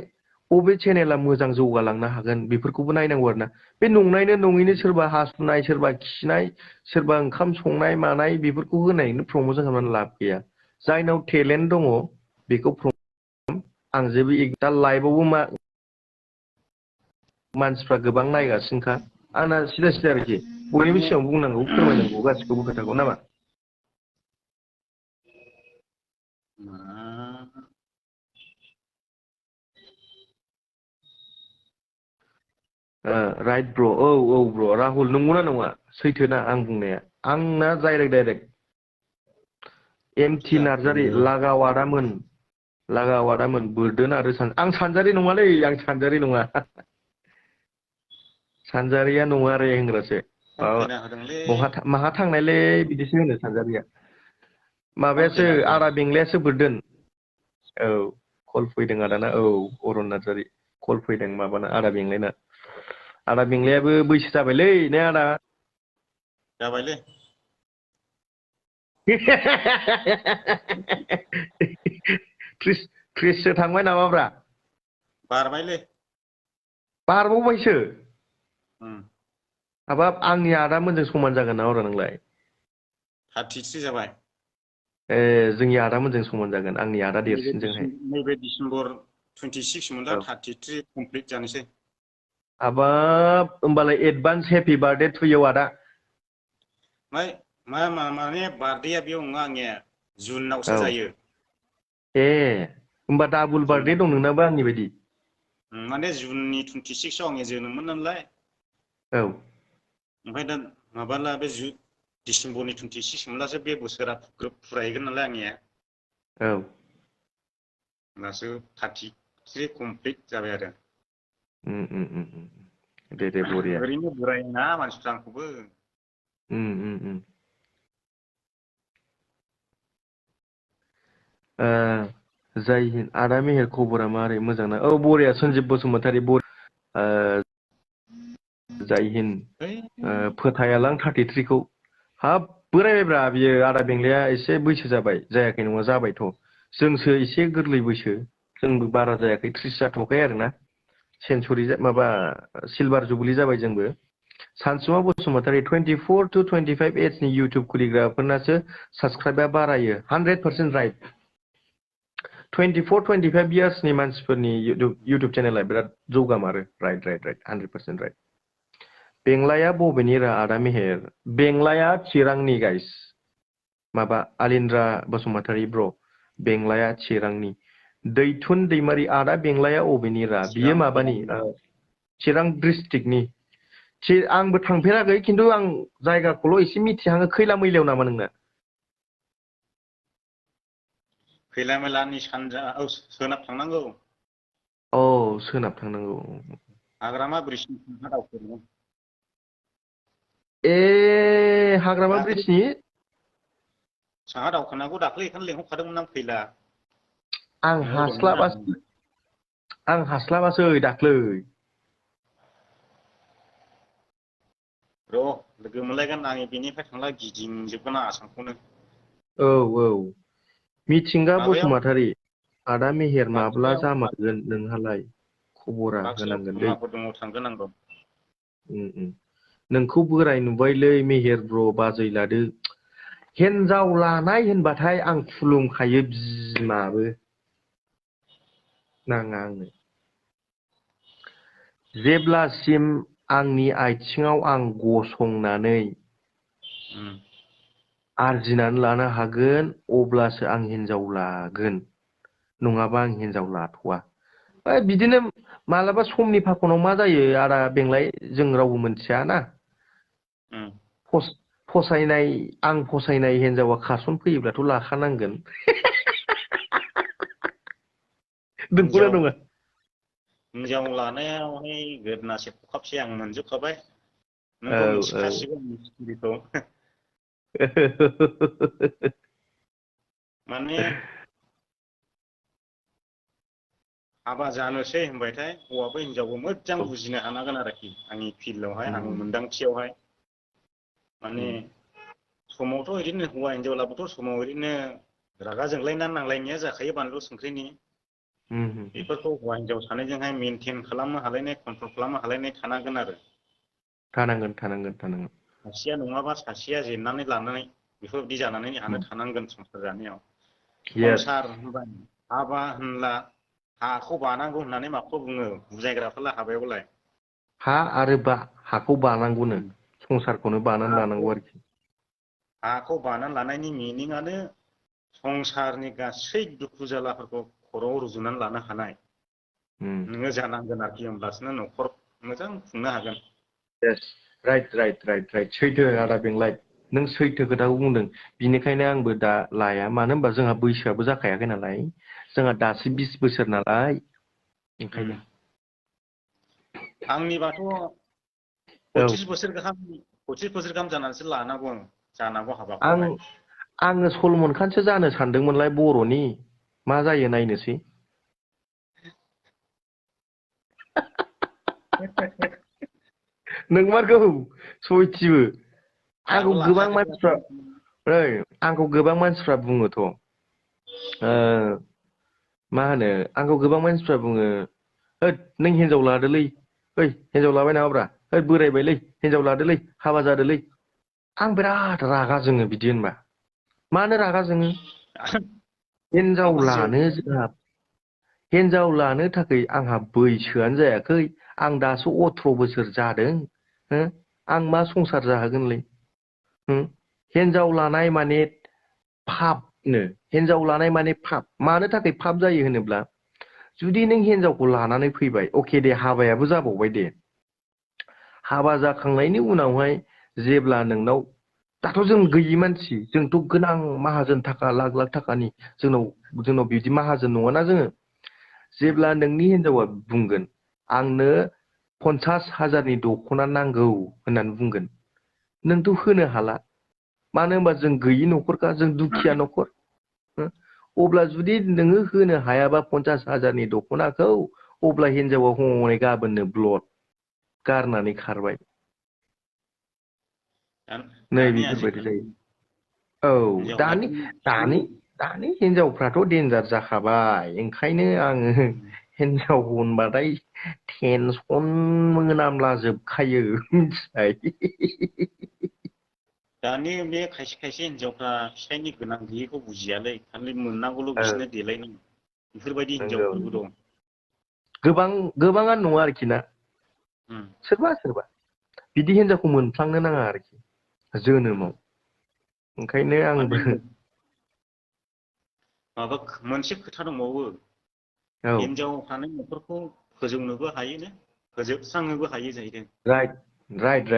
बबे चेनेला मोजां जौगालांनो हागोन बेफोरखौबो नायनांगौ आरो ना बे नंनायनो नङैनो सोरबा हासुनाय सोरबा खिनाय सोरबा ओंखाम संनाय मानाय बेफोरखौ होनायनो प्रमसन खालामनानै लाब गैया जायनाव टेलेन्ट दङ बेखौ आं जेबो दा लाइभआवबो मानसिफ्रा गोबां नायगासिनोखा आंना सिदा आरोखि बयनिबो माने सिगाङाव बुंनांगौ फोरमायनांगौ गासिखौबो खोथाखौ नामा राइट ब्र' औ ब्र' राहुल नंगौना नङा सैथोना आं बुंनाया आंना डाइरेक्ट एमटि नार्जारि लागावादामोन बोरदोन आरो आं सानजारि नङालै आं सानजारि नङा सानजारिया नङा रे होनग्रासो फैना होदोंलै माहा थांनायलै बिदिसो होनो सानजारिया फन माबायासो फैना होदों आदा बेंलायासो बोरदोन औ कल फैदों आदाना औ अरन नार्जारि कल फैदों माबाना आदा बेंलायना आदा बेंलायाबो बैसो जाबायलै ने आदा जाबायलै थ्रिससो थांबाय नामाब्रा बारबायलै बारबावबायसो हाबाब आंनि आदामोनजों समान जागोन नामाब्रा नोंलाय 33 जाबाय जोंनि आदामोनजों समान जागोन आंनि आदा देरसिनजोंहाय नैबे डिसेम्बर 26 मोनदा औ 33 कमप्लिट जानोसै हाबाब होमबालाय advance happy birthday to you आदा माने बार्थडेया बेयाव नङा आंनिया जुनावसो औ जायो होमबा डाबल बार्थडे जुनाव दं नोंनाबो आंनि बायदि माने जुननि 26 आव आंनि जोनोममोन नालाय औ ओमफ्राय दा माबाला बे डिसेम्बरनि 26 मोनब्लासो बे बोसोरा फुरायहैगोन नालाय आंनिया औ होमब्लासो 33 कमप्लिट जाबाय आरो दे बरिया ओरैनो बोरायना मानसिफ्रा आंखौबो जाय हिन्द आदा मेहेर खबरा मारै मोजां ना औ बरिया सन्जिब बसुमतारी जाय है हिन्द फोथायालां 33खौ हाब बोरायबायब्रा बियो आदा बेंलाया एसे बैसो जाबाय जायाखै नङा जाबायथ' जोंसो एसे गोरलै बैसो जोंबो बारा जायाखै 30 जाथ'वाखै आरोना सेन्सुरि माबा सिलभार जुबलि जाबाय जोंबो सानसुमा बसुमतारी 24 to 25 एजनि इउटुब खुलिग्राफोरनासो साबसक्राइबा बारायो 100% राइट 24-25 इयार्सनि मानसिफोरनि इउटुब चेनेला बिराद जौगामारो राइट 100% राइट बेंलाया बबेनि रा आदा मेहेर बेंलाया चिरांनि गाइस माबा आलिन्द्रा बसुमतारी ब्र बेंलाया चिरांनि दैथुन दैमारि आदा बेंलाया अबेनि रा बियो माबानि चिरां डिस्ट्रिक्टनि आंबो थांफेराखै खिन्थु आं जायगाखौल' एसे मिथिहाङो खैला मैलायाव नामा नोंना खैला मैलानि सानजा सोनाब थांनांगौ सोनाब थांनांगौ हाग्रामा ब्रिजनि साहा दावखोनांगौ हाग्रामा दाख्लै ब्रिजनि साहा दावखोनांगौ दाख्लै बेखौनो लेंहरखादोंमोन आं फैला आं हास्लाबासै दाख्लै र' लोगो मोनलायगोन आं बेनिफ्राय थांला गिदिंजोबगोन आसामखौनो औ मिथिंगा माबायाव बसुमतारी आदा मेहेर माब्ला बाक्सायाव जामारगोन नोंहालाय खबरा बाक्सायाव होनांगोन दै खुरमाफोर दङ थांगोन आं र' नोंखौ बोराय नुबायलै मेहेर ब्र बाजै लादो हिनजाव लानाय होनबाथाय आं खुलुमखायो बिमाबो नाङा आंनो जेब्लासिम आंनि आथिङाव आं गसंनानै आरजिनानै लानो हागोन अब्लासो आं हिनजाव लागोन नङाबा आं हिनजाव लाथ'वा बिदिनो मालाबा समनि फाखनाव मा जायो आदा बेंलाय जों रावबो मोनथिया ना फसायनाय आं फसायनाय हिनजावा खारसन फैयोब्लाथ' लाखानांगोन नंगौना नङा हिनजाव लानायावहाय गोदोनासे खखाबसे आं मोनजोबखाबाय औ नोंथ' मिथिखासिगौ आंनि स्ट'रिखौ माने हाबा जानोसै होनबायथाय हौवाबो हिनजावबो मोजां बुजिनो हानांगोन आरोखि आंनि फिल्डआवहाय आंनि मोनदांथियावहाय माने समावथ' ओरैनो हौवा हिनजावलाबोथ' समाव ओरैनो रागा जोंलायनानै नांलायनाया जाखायो बानलु संख्रिनि बेफोरखौ हौवा हिनजाव सानैजोंहाय मेनटेन खालामनो हालायनाय कन्ट्रल खालामनो हालायनाय थानांगोन आरो थानांगोन सासेया नङाबा सासेया जेननानै लानानै बेफोरबायदि जानानै आनो थानांगोन संसार जानायाव येस संसार होनबा हाबा होनब्ला हाखौ बानांगौ होननानै माखौ बुङो बुजायग्राफोरलाय हाबायावलाय हा आरो हाखौ बानांगौनो संसारखौनो बानानै लानांगौ आरोखि हाखौ बानानै लानायनि मिनिंआनो संसारनि गासै दुखु जालाफोरखौ खर'आव रुजुनानै लानो हानाय नोङो जानांगोन आरोखि होमब्लासो न'खर मोजां खुंनो हागोन राइट सैथो आदा बेंलाय नों सैथो खोथाखौ बुंदों बिनिखायनो आंबो दा लाया मानो होनबा जोंहा बैसोआबो जाखायाखै नालाय जोंहा दासो 20 बोसोर नालाय ओंखायनो आंनिबाथ' 25 बोसोर गाहाम जानानैसो लानांगौ जानांगौ हाबाखौहाय आङो सलमन खानसो जानो सानदोंमोनलाय बर'नि मा जायो नायनोसै नोंमारगौ सयथिबो आंखौ आंथ' गोबां लाखायाखै मानसिफ्रा आंखौ गोबां मानसिफ्रा बुङोथ' मा होनो आंखौ गोबां मानसिफ्रा बुङो होद नों हिनजाव लादोलै हिनजाव लाबाय नामाब्रा बोरायबायलै हिनजाव लादोलै हाबा जादोलै आं बिराद रागा जोङो बिदि होनबा मानो रागा जोङो हिनजाव माखासेयाव लानो जोंहा हिनजाव लानो थाखाय आंहा बैसोआनो जायाखै आं दासो 18 बोसोर जादों हो आं मा संसार जाहोगोनलै हिनजाव लानाय माने पापनो हिनजाव लानाय माने पाप मानो थाखाय पाप जायो होनोब्ला जुदि नों हिनजावखौ लानानै फैबाय अके दे हाबायाबो जाबावबाय दे हाबा जाखांनायनि उनावहाय जेब्ला नोंनाव दाथ' जों गैयि मानसि जोंथ' गोनां माहाजोन थाखा लाख लाख थाखानि जोंनाव बिदि माहाजोन नङाना जोङो जेब्ला नोंनि हिनजावा बुंगोन आंनो 50,000नि दख'ना नांगौ होननानै बुंगोन नोंथ' होनो हाला मानो होनबा जों गैयि न'खरखा जों दुखिया न'खर अब्ला जुदि नोङो होनो हायाबा 50,000नि दख'नाखौ अब्ला हिनजावा हनै गाबोननो ब्लड गारनानै खारबाय नै दानि बेफोरबायदि आजिखालि जायो औ दानि हिनजावफ्राथ' देन्जार जाखाबाय ओंखायनो आङो हिनजाव होनबाथाय टेनसन मोनामला जोबखायो मिथिबाय दानि बे खायसे खायसे हिनजावफ्रा फिसायनि गोनां गैयैखौ बुजियालै खालि मोननांगौल' औ बिसोरनो देलायनांगौ बेफोरबायदि नंगौ हिनजावफोरबो दं गोबाङानो नङा आरोखि ना उम सोरबा बिदि हिनजावखौ मोनफ्लांनो नाङा आरोखि जोनोमाव ओंखायनो आंबो माने माबा मोनसे खोथा दंबावो औ हिनजावफ्रानो न'खरखौ फोजौनोबो हायोनो फोजोबस्रांनोबो हायो जाहैदों राइट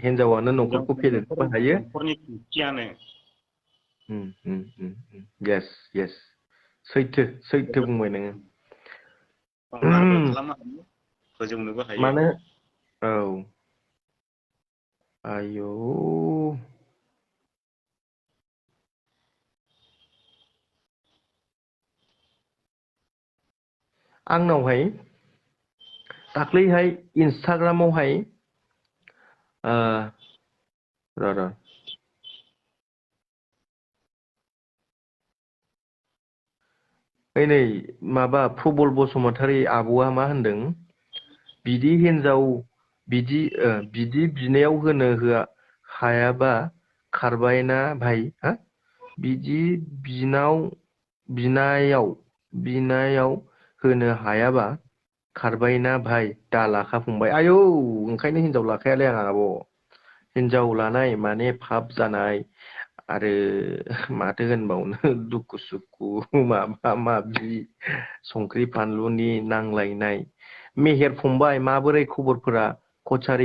हिनजावानो न'खरखौ फेदेरनोबो हायो न'खरनि खुन्थियानो येस सैथो बुंबाय नोङो संहारबो खालामनो हायो फोजौनोबो हायो मानो औ आयौ आंनावहाय दाख्लैहाय इन्सटाग्रामावहाय र' नै माबा प्रबल बसुमतारी आब'आ मा होनदों बिदि हिनजाव बिदि बिनायाव होनो हायाबा खारबायना भाइ हा बिदि बिनायाव होनो हायाबा खारबायना भाइ दा लाखा फंबाय आयौ ओंखायनो हिनजाव लाखायालै आं आब' हिनजाव लानाय माने पाप जानाय आरो माथो होनबावनो दुखु सुखु माबा माबि संख्रि फानलुनि नांलायनाय मेहेर फंबाय माबोरै खबरफोरा कचार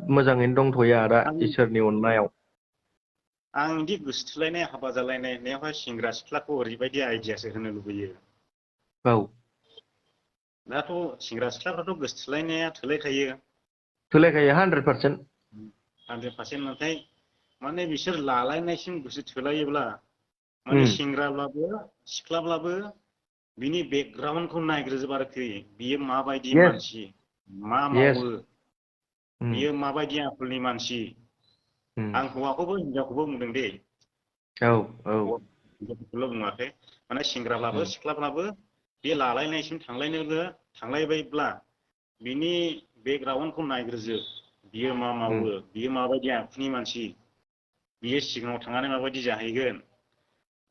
मोजाङैनो दंथ'यो आदा आं इसोरनि अननायाव आं बिदि गोसोथोलायनाय हाबा जालायनायावहाय सेंग्रा सिख्लाखौ ओरैबायदि आइडियासो होनो लुबैयो औ दाथ' सेंग्रा सिख्लाफ्राथ' गोसोथोलायनाया थोलायखायो 100% 100% नाथाय माने बिसोर लालायनायसिम गोसो थोलायोब्ला माने सेंग्राब्लाबो सिख्लाब्लाबो बिनि बेकग्राउन्डखौ नायग्रोजोब आरोखि बियो माबायदि येस मानसि मा येस मावो बियो माबायदि आखलनि मानसि आं हौवाखौबो हिनजावखौबो बुंदों दे औ हिनजावफोरखौल' बुङाखै माने सेंग्राब्लाबो सिख्लाब्लाबो बे लालायनायसिम थांलायबायब्ला बिनि बेकग्राउन्डखौ नायग्रोजोब बियो मा मावो बियो माबायदि आखुनि मानसि बियो सिगाङाव थांनानै माबायदि जाहैगोन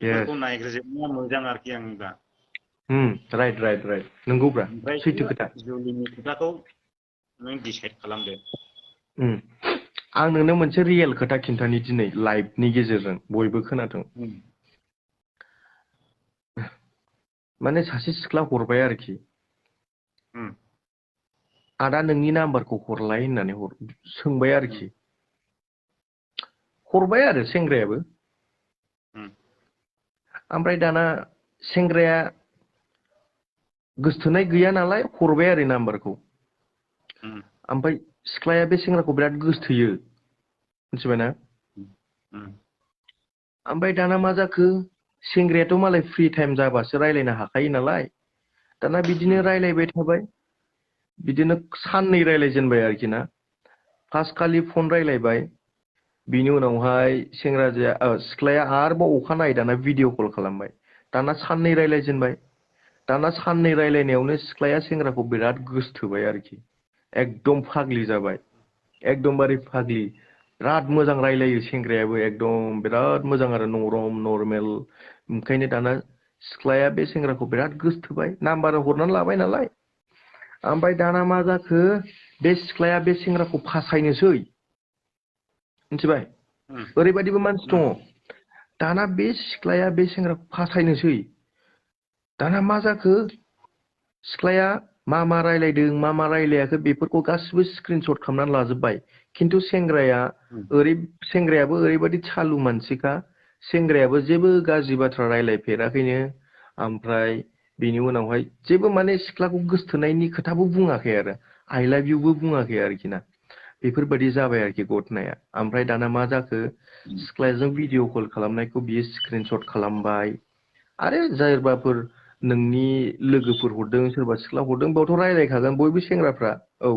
येस बेफोरखौ नायग्रोजोबनाया मोजां आरोखि आंनिबा राइट नंगौब्रा ओमफ्रायसो सैथो खोथा जुलिनि खोथाखौ नों डिसाइद खालामदो आं नोंनो मोनसे रियेल खोथा खिन्थानि दिनै लाइभनि गेजेरजों बयबो खोनाथों माने सासे सिख्ला हरबाय आरोखि आदा नोंनि नाम्बारखौ हरलाय होननानै सोंबाय आरोखि हरबाय आरो सेंग्रायाबो ओमफ्राय दाना सेंग्राया गोसोथोनाय गैया नालाय हरबाय आरो नाम्बारखौ ओमफ्राय सिख्लाया बे सेंग्राखौ बिराद गोसोथोयो मिथिबायना ओमफ्राय दाना मा जाखो सेंग्रायाथ' मालाय फ्रि टाइम जाबासो रायलायनो हाखायो नालाय दाना बिदिनो रायलायबाय थाबाय बिदिनो साननै रायलायजेनबाय आरोखि ना फार्स्ट खालि फन रायलायबाय बिनि उनावहाय सिख्लाया आरोबाव अखानायै दाना भिडिअ कल खालामबाय दाना साननै रायलायजेनबाय दाना साननै रायलायनायावनो सिख्लाया सेंग्राखौ बिराद गोसोथोबाय आरोखि एकदम फाग्लि जाबाय एकदमबारे फाग्लि बिराद मोजां रायलायो सेंग्रायाबो एकदम बिराद मोजां आरो नरम नर्मेल ओंखायनो दाना सिख्लाया बे सेंग्राखौ बिराद गोसथोबाय नाम्बार हरनानै लाबाय नालाय ओमफ्राय दाना मा जाखो बे सिख्लाया बे सेंग्राखौ फासायनोसै मिथिबाय ओरैबायदिबो मानसि दङ दाना बे सिख्लाया बे सेंग्राखौ फासायनोसै दाना मा जाखो सिख्लाया मा रायलायदों मा रायलायाखै बेफोरखौ गासिबो स्क्रिनशट खालामनानै लाजोब्बाय खिन्थु सेंग्रायाबो ओरैबायदि सालु मानसिखा सेंग्रायाबो जेबो गाज्रि बाथ्रा रायलायफेराखैनो ओमफ्राय बेनि उनावहाय जेबो माने सिख्लाखौ गोसथोनायनि खोथाबो बुङाखै आरो आइ लाभ इउबो बुङाखै आरोखि ना बेफोरबायदि जाबाय आरोखि घटनाया ओमफ्राय दाना मा जाखो सिख्लाजों भिडिअ कल खालामनायखौ बियो स्क्रिनशट खालामबाय आरो जायबाफोर नोंनि लोगोफोर हरदों सोरबा सिख्ला हरदों बेयावथ' रायलायखागोन बयबो सेंग्राफ्रा औ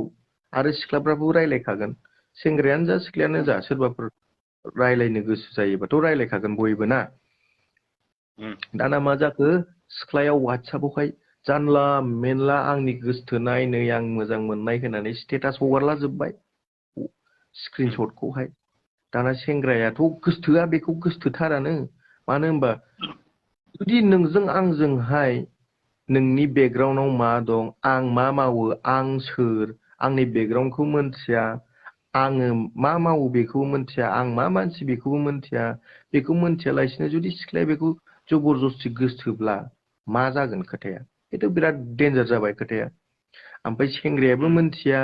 आरो सिख्लाफ्राबो रायलायखागोन सेंग्रायानो जा सिख्लायानो जा सोरबाफोर रायलायनो गोसो जायोबाथ' रायलायखागोन बयबो ना दाना मा जाखो सिख्लाया वाट्सएपआवहाय जानला मेनला आंनि गोसथोनाय नै आं मोजां मोननाय होनानै स्टेटास हगारला जोब्बाय स्क्रिनशटखौहाय दाना सेंग्रायाथ' गोसथोआ बेखौ गोसथोथारानो मानो होनबा जुदि नोंजों आंजोंहाय नोंनि बेकग्राउन्डआव मा दं आं मा मावो आं सोर आंनि बेकग्राउन्डखौ मोनथिया आङो मा मावो बेखौबो मोनथिया आं मा मानसि बेखौबो मोनथिया बेखौ मोनथियालासिनो जुदि सिख्लाया बेखौ जबरदस्ति गोसथोब्ला मा जागोन खोथाया बेथ' बिराद डेन्जार जाबाय खोथाया ओमफ्राय सेंग्रायाबो मोनथिया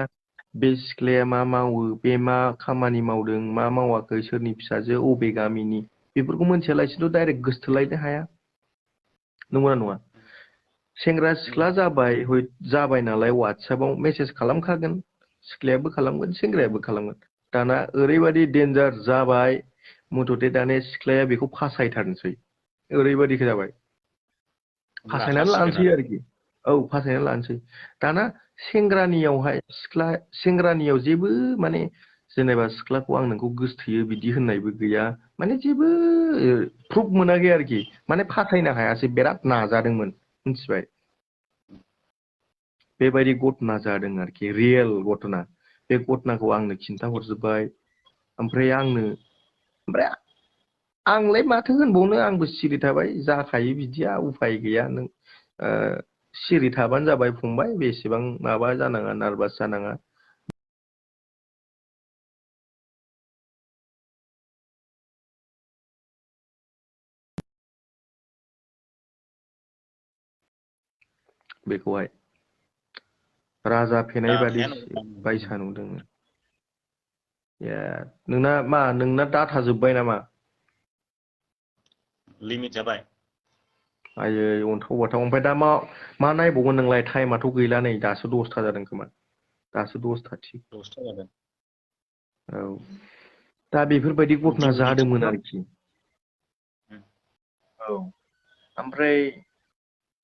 बे सिख्लाया मा मावो बे मा खामानि मावदों मा मावाखै सोरनि फिसाजो अबे गामिनि बेफोरखौ मोनथियालासिनोथ' डाइरेक्ट गोसथोलायनो हाया नंगौना नङा सेंग्रा सिख्ला जाबाय नालाय वाट्सएपआव मेसेज खालामखागोन सिख्लायाबो खालामगोन सेंग्रायाबो खालामगोन दाना ओरैबायदि डेन्जार जाबाय मथथे दाने सिख्लाया बेखौ फासायथारनोसै ओरैबायदिखो जाबाय फासायनानै लानोसै आरोखि औ फासायनानै लानोसै दाना सेंग्रानियाव जेबो माने जेनेबा सिख्लाखौ आं नोंखौ गोसथोयो बिदि होननायबो गैया माने जेबो प्रुफ मोनाखै आरोखि माने फासायनो हायासै बिराद नाजादोंमोन मिथिबाय बेबायदि घटना जादों आरोखि रियेल घटना बे घटनाखौ आंनो खिन्थाहरजोब्बाय ओमफ्राय आंलाय माथो होनबावनो आंबो सिरि थाबाय जाखायो बिदिया उफाय गैया नों सिरि थाबानो जाबाय फंबाय बेसेबां माबा जानाङा नार्भास जानाङा बेखौहाय राजा फेनाय बायसा नुदों नोंना डाटा जोब्बाय नामा लिमिट जाबाय आयै अन्थाव बाथाव ओमफ्राय दा मा नायबावगोन नोंलाय टाइमाथ' गैला नै दासो 10ता जादों खोमा दासो 10:30 जादों औ दा बेफोरबायदि घटना जादोंमोन आरोखि औ ओमफ्राय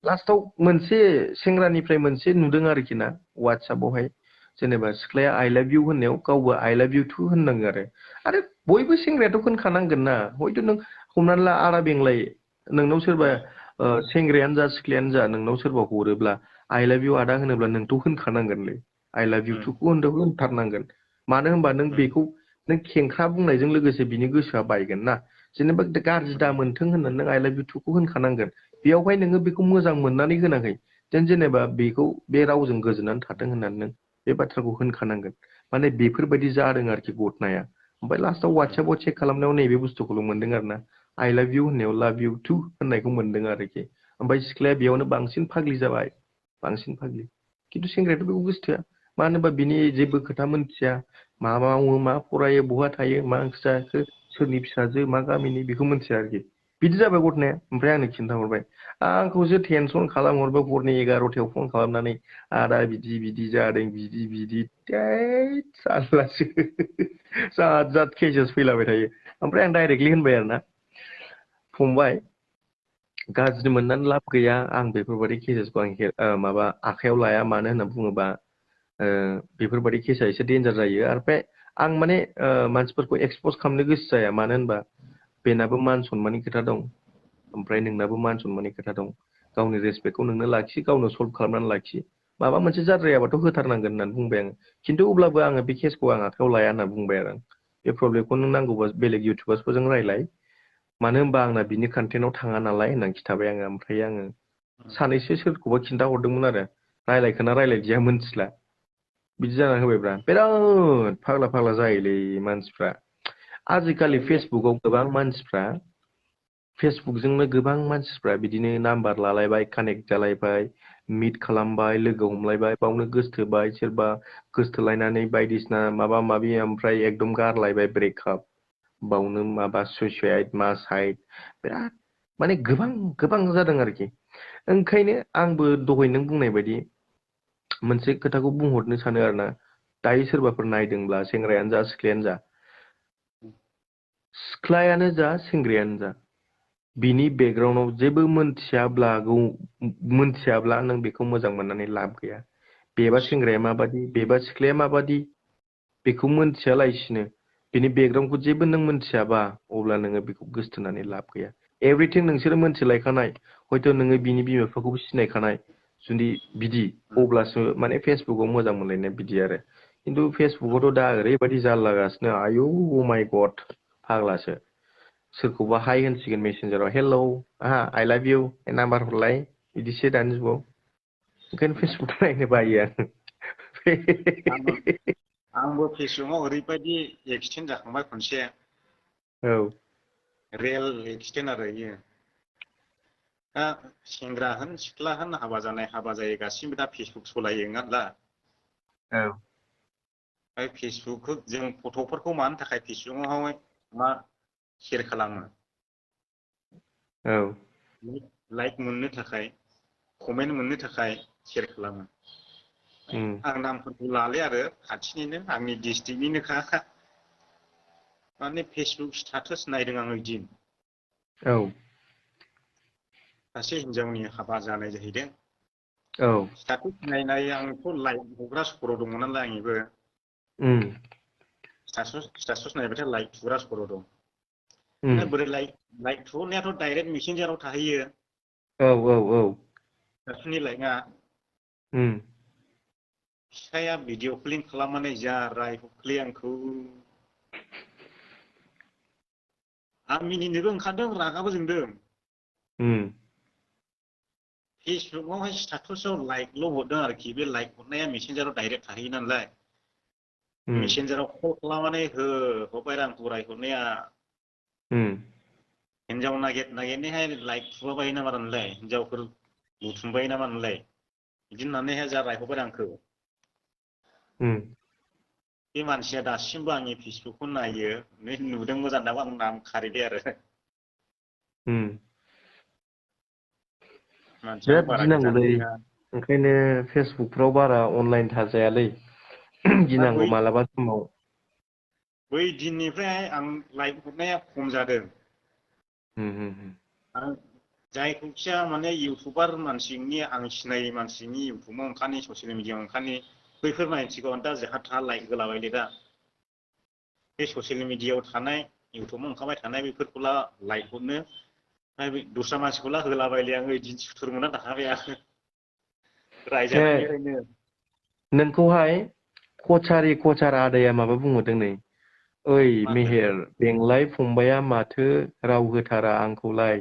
लास्टाव मोनसे सेंग्रानिफ्राय मोनसे नुदों आरोखि ना वाट्सएपआवहाय जेनेबा सिख्लाया आइ लाभ इउ होननायाव गावबो आइ लाभ इउ टु होननांगौ आरो बयबो सेंग्रायाथ' होनखानांगोन ना हयथ' नों हमनानै ला आदा बेंलाय नोंनाव सोरबा सेंग्रायानो जा सिख्लायानो जा नोंनाव सोरबा हरोब्ला आइ लाभ इउ आदा होनोब्ला नोंथ' होनखानांगोनलै आइ लाभ इउ टुखौ होनथारनांगोन मानो होनबा नों बेखौ नों खेंख्रा बुंनायजों लोगोसे बिनि गोसोआ बायगोन ना जेनेबा गाज्रि दा मोनथों होननानै नों आइ लाभ इउ टुखौ होनखानांगोन बेयावहाय नोङो बेखौ मोजां मोननानै होनाखै जेनेबा बेखौ बे रावजों गोजोननानै थाथों होननानै नों बे बाथ्राखौ होनखानांगोन माने बेफोरबायदि जादों आरोखि घटनाया ओमफ्राय लास्टाव वाट्सएपआव चेक खालामनायाव नैबे बुस्थुखौल' मोनदों आरो ना आइ लाभ इउ होननायाव लाभ इउ टु होननायखौ मोनदों आरोखि ओमफ्राय सिख्लाया बेयावनो बांसिन फाग्लि जाबाय बांसिन फाग्लि खिन्थु सेंग्रायाथ' बेखौ गोसथोआ मानो होनबा बिनि जेबो खोथा मोनथिया मा मावो मा फरायो बहा थायो मा ओंख्रि जाखो सोरनि फिसाजो मा गामिनि बेखौ मोनथिया आरोखि बिदि जाबाय घटनाया ओमफ्राय आंनो खिन्थाहरबाय आंखौसो टेनसन खालामहरबाय हरनि 11तायाव फन खालामनानै आदा बिदि जादों बिदि जारलासो जात केसेस फैलाबाय थायो ओमफ्राय आं डाइरेक्टलि होनबाय आरो ना फंबाय गाज्रि मोननानै लाब गैया आं बेफोरबायदि केसेसखौ आं माबा आखायाव लाया मानो होनना बुङोबा बेफोरबायदि केसा एसे डेन्जार जायो ओमफ्राय आं माने मानसिफोरखौ एक्सपज खालामनो गोसो जाया मानो होनबा बेनाबो मान सनमाननि खोथा दं ओमफ्राय नोंनाबो मान सनमाननि खोथा दं गावनि रेसपेक्टखौ नोंनो लाखि गावनो सल्भ खालामनानै लाखि माबा मोनसे जाद्रायाबाथ' होथारनांगोन होननानै बुंबाय आङो खिन्थु अब्लाबो आङो बे केसखौ आं आखायाव लाया होनना बुंबाय आरो बे प्रब्लेमखौ नों नांगौबा बेलेग इउटुबार्सफोरजों रायलाय मानो होनबा आंना बिनि कन्टेन्टआव थाङा नालाय होननानै खिथाबाय आङो ओमफ्राय आङो सानैसो सोरखौबा खिन्थाहरदोंमोन आरो रायलायखोना रायलायदिया मोनथिला बिदि जाना होबायब्रा बिराद फाग्ला फाग्ला जायोलै मानसिफ्रा आजिखालि फेसबुकाव गोबां मानसिफ्रा फेसबुकजोंनो गोबां मानसिफ्रा बिदिनो नाम्बार लालायबाय कानेक्ट जालायबाय मिट खालामबाय लोगो हमलायबाय बावनो गोसथोबाय सोरबा गोसथोलायनानै बायदिसिना माबा माबि ओमफ्राय एकदम गारलायबाय ब्रेकआप बावनो माबा सुइसाइड मासाइड बिराद माने गोबां जादों आरोखि ओंखायनो आंबो दहाय नों बुंनाय बायदि मोनसे खोथाखौ बुंहरनो सानो आरोना दायो सोरबाफोर नायदोंब्ला सेंग्रायानो जा सिख्लायानो जा सेंग्रायानो जा बिनि बेकग्राउन्डआव जेबो मोनथियाब्ला नों बेखौ मोजां मोननानै लाब गैया बेबा सेंग्राया माबादि बेबा सिख्लाया माबादि बेखौ मोनथियालासिनो बिनि बेकग्राउन्डखौ जेबो नों मोनथियाबा अब्ला नोङो बेखौ गोसथोनानै लाब गैया एभ्रिथिं नोंसोरो मोनथिलायखानाय हयथ' नोङो बिनि बिमा बिफाखौबो सिनायखानाय जुदि बिदि अब्लासो माने फेसबुकाव मोजां मोनलायनाय बिदि आरो खिन्थु फेसबुकावथ' दा ओरैबायदि जारलागासिनो आयौ माइ गड फाग्लासो सोरखौबा हाय होनसिगोन मेसेन्जाराव हेलौ आइ लाभ इउ नाम्बार हरलाय बिदिसो दानि जुगाव ओंखायनो फेसबुक नायनो बायो आंबो फेसबुकाव ओरैबायदि एक्सटेन्ड जाखांबाय खनसे औ रेल एक्सटेन्ड आरो इयो दा सेंग्रा होन सिख्ला होन हाबा जानाय हाबा जायै गासिबो दा फेसबुक सलायो नङा होनब्ला औ फेसबुकखौ जों फट'फोरखौ मानो थाखाय फेसबुकावहाय मा शेयार खालामो औ लाइक मोननो थाखाय कमेन्ट मोननो थाखाय शेयार खालामो आं नामफोरखौ लाले आरो खाथिनिनो आंनि डिस्ट्रिक्टनिनोखा माने फेसबुक स्टेटास नायदों आङो ओइदिन औ सासे हिनजावनि हाबा जानाय जाहैदों औ स्टेटास नायै आंथ' लाइक हरग्रा सर' दङ नालाय आंनिबो स्टेटास नायबाथाय लाइक थुग्रा सर' दं बोरै लाइक थुहरनायाथ' डाइरेक्ट मेसेन्जाराव थाहैयो औ सासेनि लाइकआ फिसाया भिडिअ कलिं खालामनानै जा रायहरखोलै आंखौ आं मिनिनोबो ओंखारदों रागाबो जोंदों फेसबुकावहाय स्टेटासआव लाइकल' हरदों आरोखि बे लाइक हरनाया मेसेन्जाराव डाइरेक्ट थाहैयो नालाय मेसेन्जाराव कल खालामनानै हरबाय आंखौ रायहरनाया हिनजाव नागिरनायहाय लाइक थुबाय नामा नोंलाय हिनजावफोर बुथुमबाय नामा नोंलाय बिदि होननानैहाय जा रायहरबाय आंखौ बे मानसिया दासिमबो आंनि फेसबुकखौ नायो नुदों मोजां नामा आं नाम खारिदे आरो मानसियाबो बिराद बारा गोजान गिनांगौलै नङा ओंखायनो फेसबुकफ्राव बारा अनलाइन थाजायालै दा गिनांगौ मालाबा समाव बै दिननिफ्राय आं लाइक हरनाया खम जादों आं जायखौखिया माने इउटुबार मानसिनि आं सिनायै मानसिनि इउटुबाव ओंखारनि ससियेल मिडियायाव ओंखारनि बैफोर मानसिखौ दा जोंहा था लाइक होलाबायलै दा बे ससियेल मिडियायाव थानाय इउटुबाव ओंखारबाय थानाय बेफोरखौला लाइक हरनो ओमफ्राय दस्रा मानसिखौला होलाबायलै आङो बिदि सुथुर मोनना थाखाबाय आङो रायजानायनिफ्रायनो नोंखौहाय कचार आदाया माबा बुंहरदों नै ओइ मा होनदों मेहेर बेंलाय फंबाया माथो राव होथारा आंखौलाय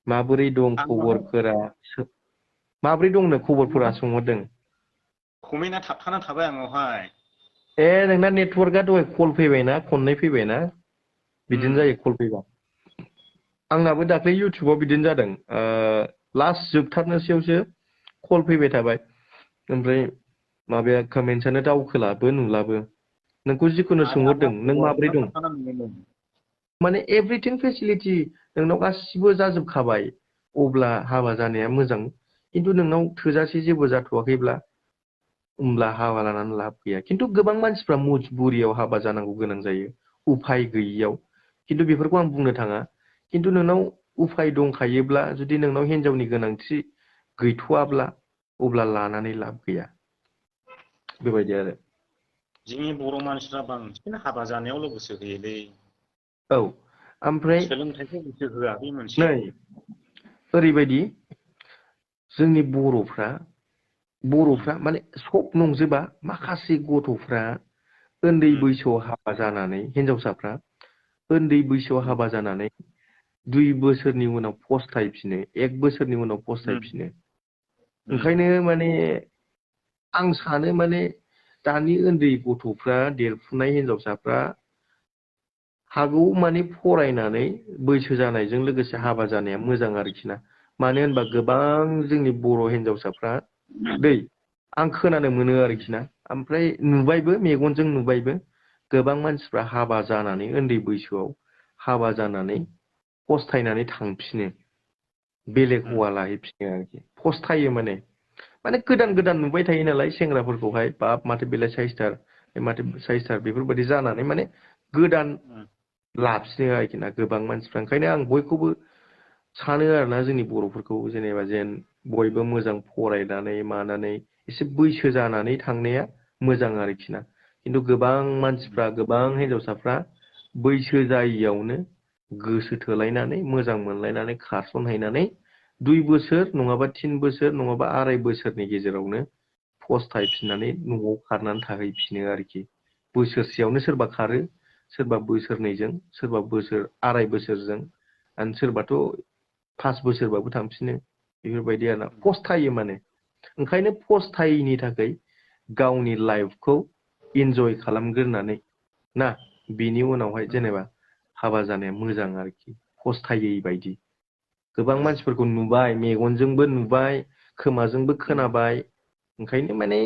माबोरै दं आंनावहाय खबरफोरा माब्रै दंनो खबरफोरा सोंहरदों कमेन्टआ थाबथाना थाबाय आंनावहाय नोंना नेटवर्कआ दहाय कल फैबायना खननै फैबायना बिदिनो जायो कल फैबा आंनाबो दाख्लै इउटुबाव बिदिनो जादों लास्ट जोबथारनोसैयावसो कल फैबाय थाबाय ओमफ्राय माबाया कमेन्टसानो दावखोलाबो नुलाबो नोंखौ जिखुनु आंना सोंहरदों नों माब्रै खबरानो दं थाबथाना नुयोमोन माने एभ्रिथिं फेसिलिटि नोंनाव गासिबो जाजोबखाबाय अब्ला हाबा जानाया मोजां खिन्थु नोंनाव थोजासे जेबो जाथ'वाखैब्ला होमब्ला हाबा लानानै लाब गैया खिन्थु गोबां मानसिफ्रा मजबुरियाव हाबा जानांगौ गोनां जायो उफाय गैयियाव खिन्थु बेफोरखौ आं बुंनो थाङा खिन्थु नोंनाव उफाय दंखायोब्ला जुदि नोंनाव हिनजावनि गोनांथि गैथ'वाब्ला अब्ला लानानै लाब गैया बेबायदि आरो जोंनि बर' मानसिफ्रा बांसिन हाबा जानायावल' गोसो होयोलै औ ओमफ्राय सोलोंथाइखौ गोसो होआ बे मोनसे नै ओरैबायदि जोंनि बर'फ्रा माने सब नंजोबा माखासे गथ'फ्रा उन्दै बैसोआव हाबा जानानै हिनजावसाफ्रा उन्दै बैसोआव हाबा जानानै 2 बोसोरनि उनाव पस्थायफिनो 1 बोसोरनि उनाव पस्थायफिनो ओंखायनो माने आं सानो माने दानि उन्दै गथ'फ्रा देरफुनाय हिनजावसाफ्रा हागौ माने फरायनानै बैसो जानायजों लोगोसे हाबा जानाया मोजां आरोखि ना मानो होनबा गोबां जोंनि बर' हिनजावसाफ्रा दै आं खोनानो मोनो आरोखि ना ओमफ्राय नुबायबो मेगनजों नुबायबो गोबां मानसिफ्रा हाबा जानानै उन्दै बैसोआव हाबा जानानै पस्थायनानै थांफिनो बेलेग हौवा लाहैफिनो आरोखि पस्थायो माने गोदान गोदान नुबाय थायो नालाय सेंग्राफोरखौहाय बाप माथो बेलाय साइसथार माथो साइसथार बेफोरबायदि जानानै माने गोदान लाफिनो आरोखि ना गोबां मानसिफ्रा ओंखायनो आं बयखौबो सानो आरोना जोंनि बर'फोरखौ जेनेबा जेन बयबो मोजां फरायनानै मानानै एसे बैसो जानानै थांनाया मोजां आरोखि ना खिन्थु गोबां मानसिफ्रा गोबां हिनजावसाफ्रा बैसो जायियावनो गोसो थोलायनानै मोजां मोनलायनानै खारसनहैनानै 2 बोसोर नङाबा 3 बोसोर नङाबा 2.5 बोसोरनि गेजेरावनो पस्थायफिननानै न'आव खारनानै थाहैफिनो आरोखि बोसोरसेयावनो सोरबा खारो सोरबा बोसोरनैजों सोरबा बोसोर 2.5 बोसोरजों आरो सोरबाथ' 5 बोसोरबाबो थांफिनो बेफोरबायदि आरोना पस्थायो माने ओंखायनो पस्थायैनि थाखाय गावनि लाइफखौ इन्जय खालामग्रोनानै ना बिनि उनावहाय जेनेबा हाबा जानाया मोजां आरोखि पस्थायै बायदि गोबां मानसिफोरखौ नुबाय मेगनजोंबो नुबाय खोमाजोंबो खोनाबाय ओंखायनो माने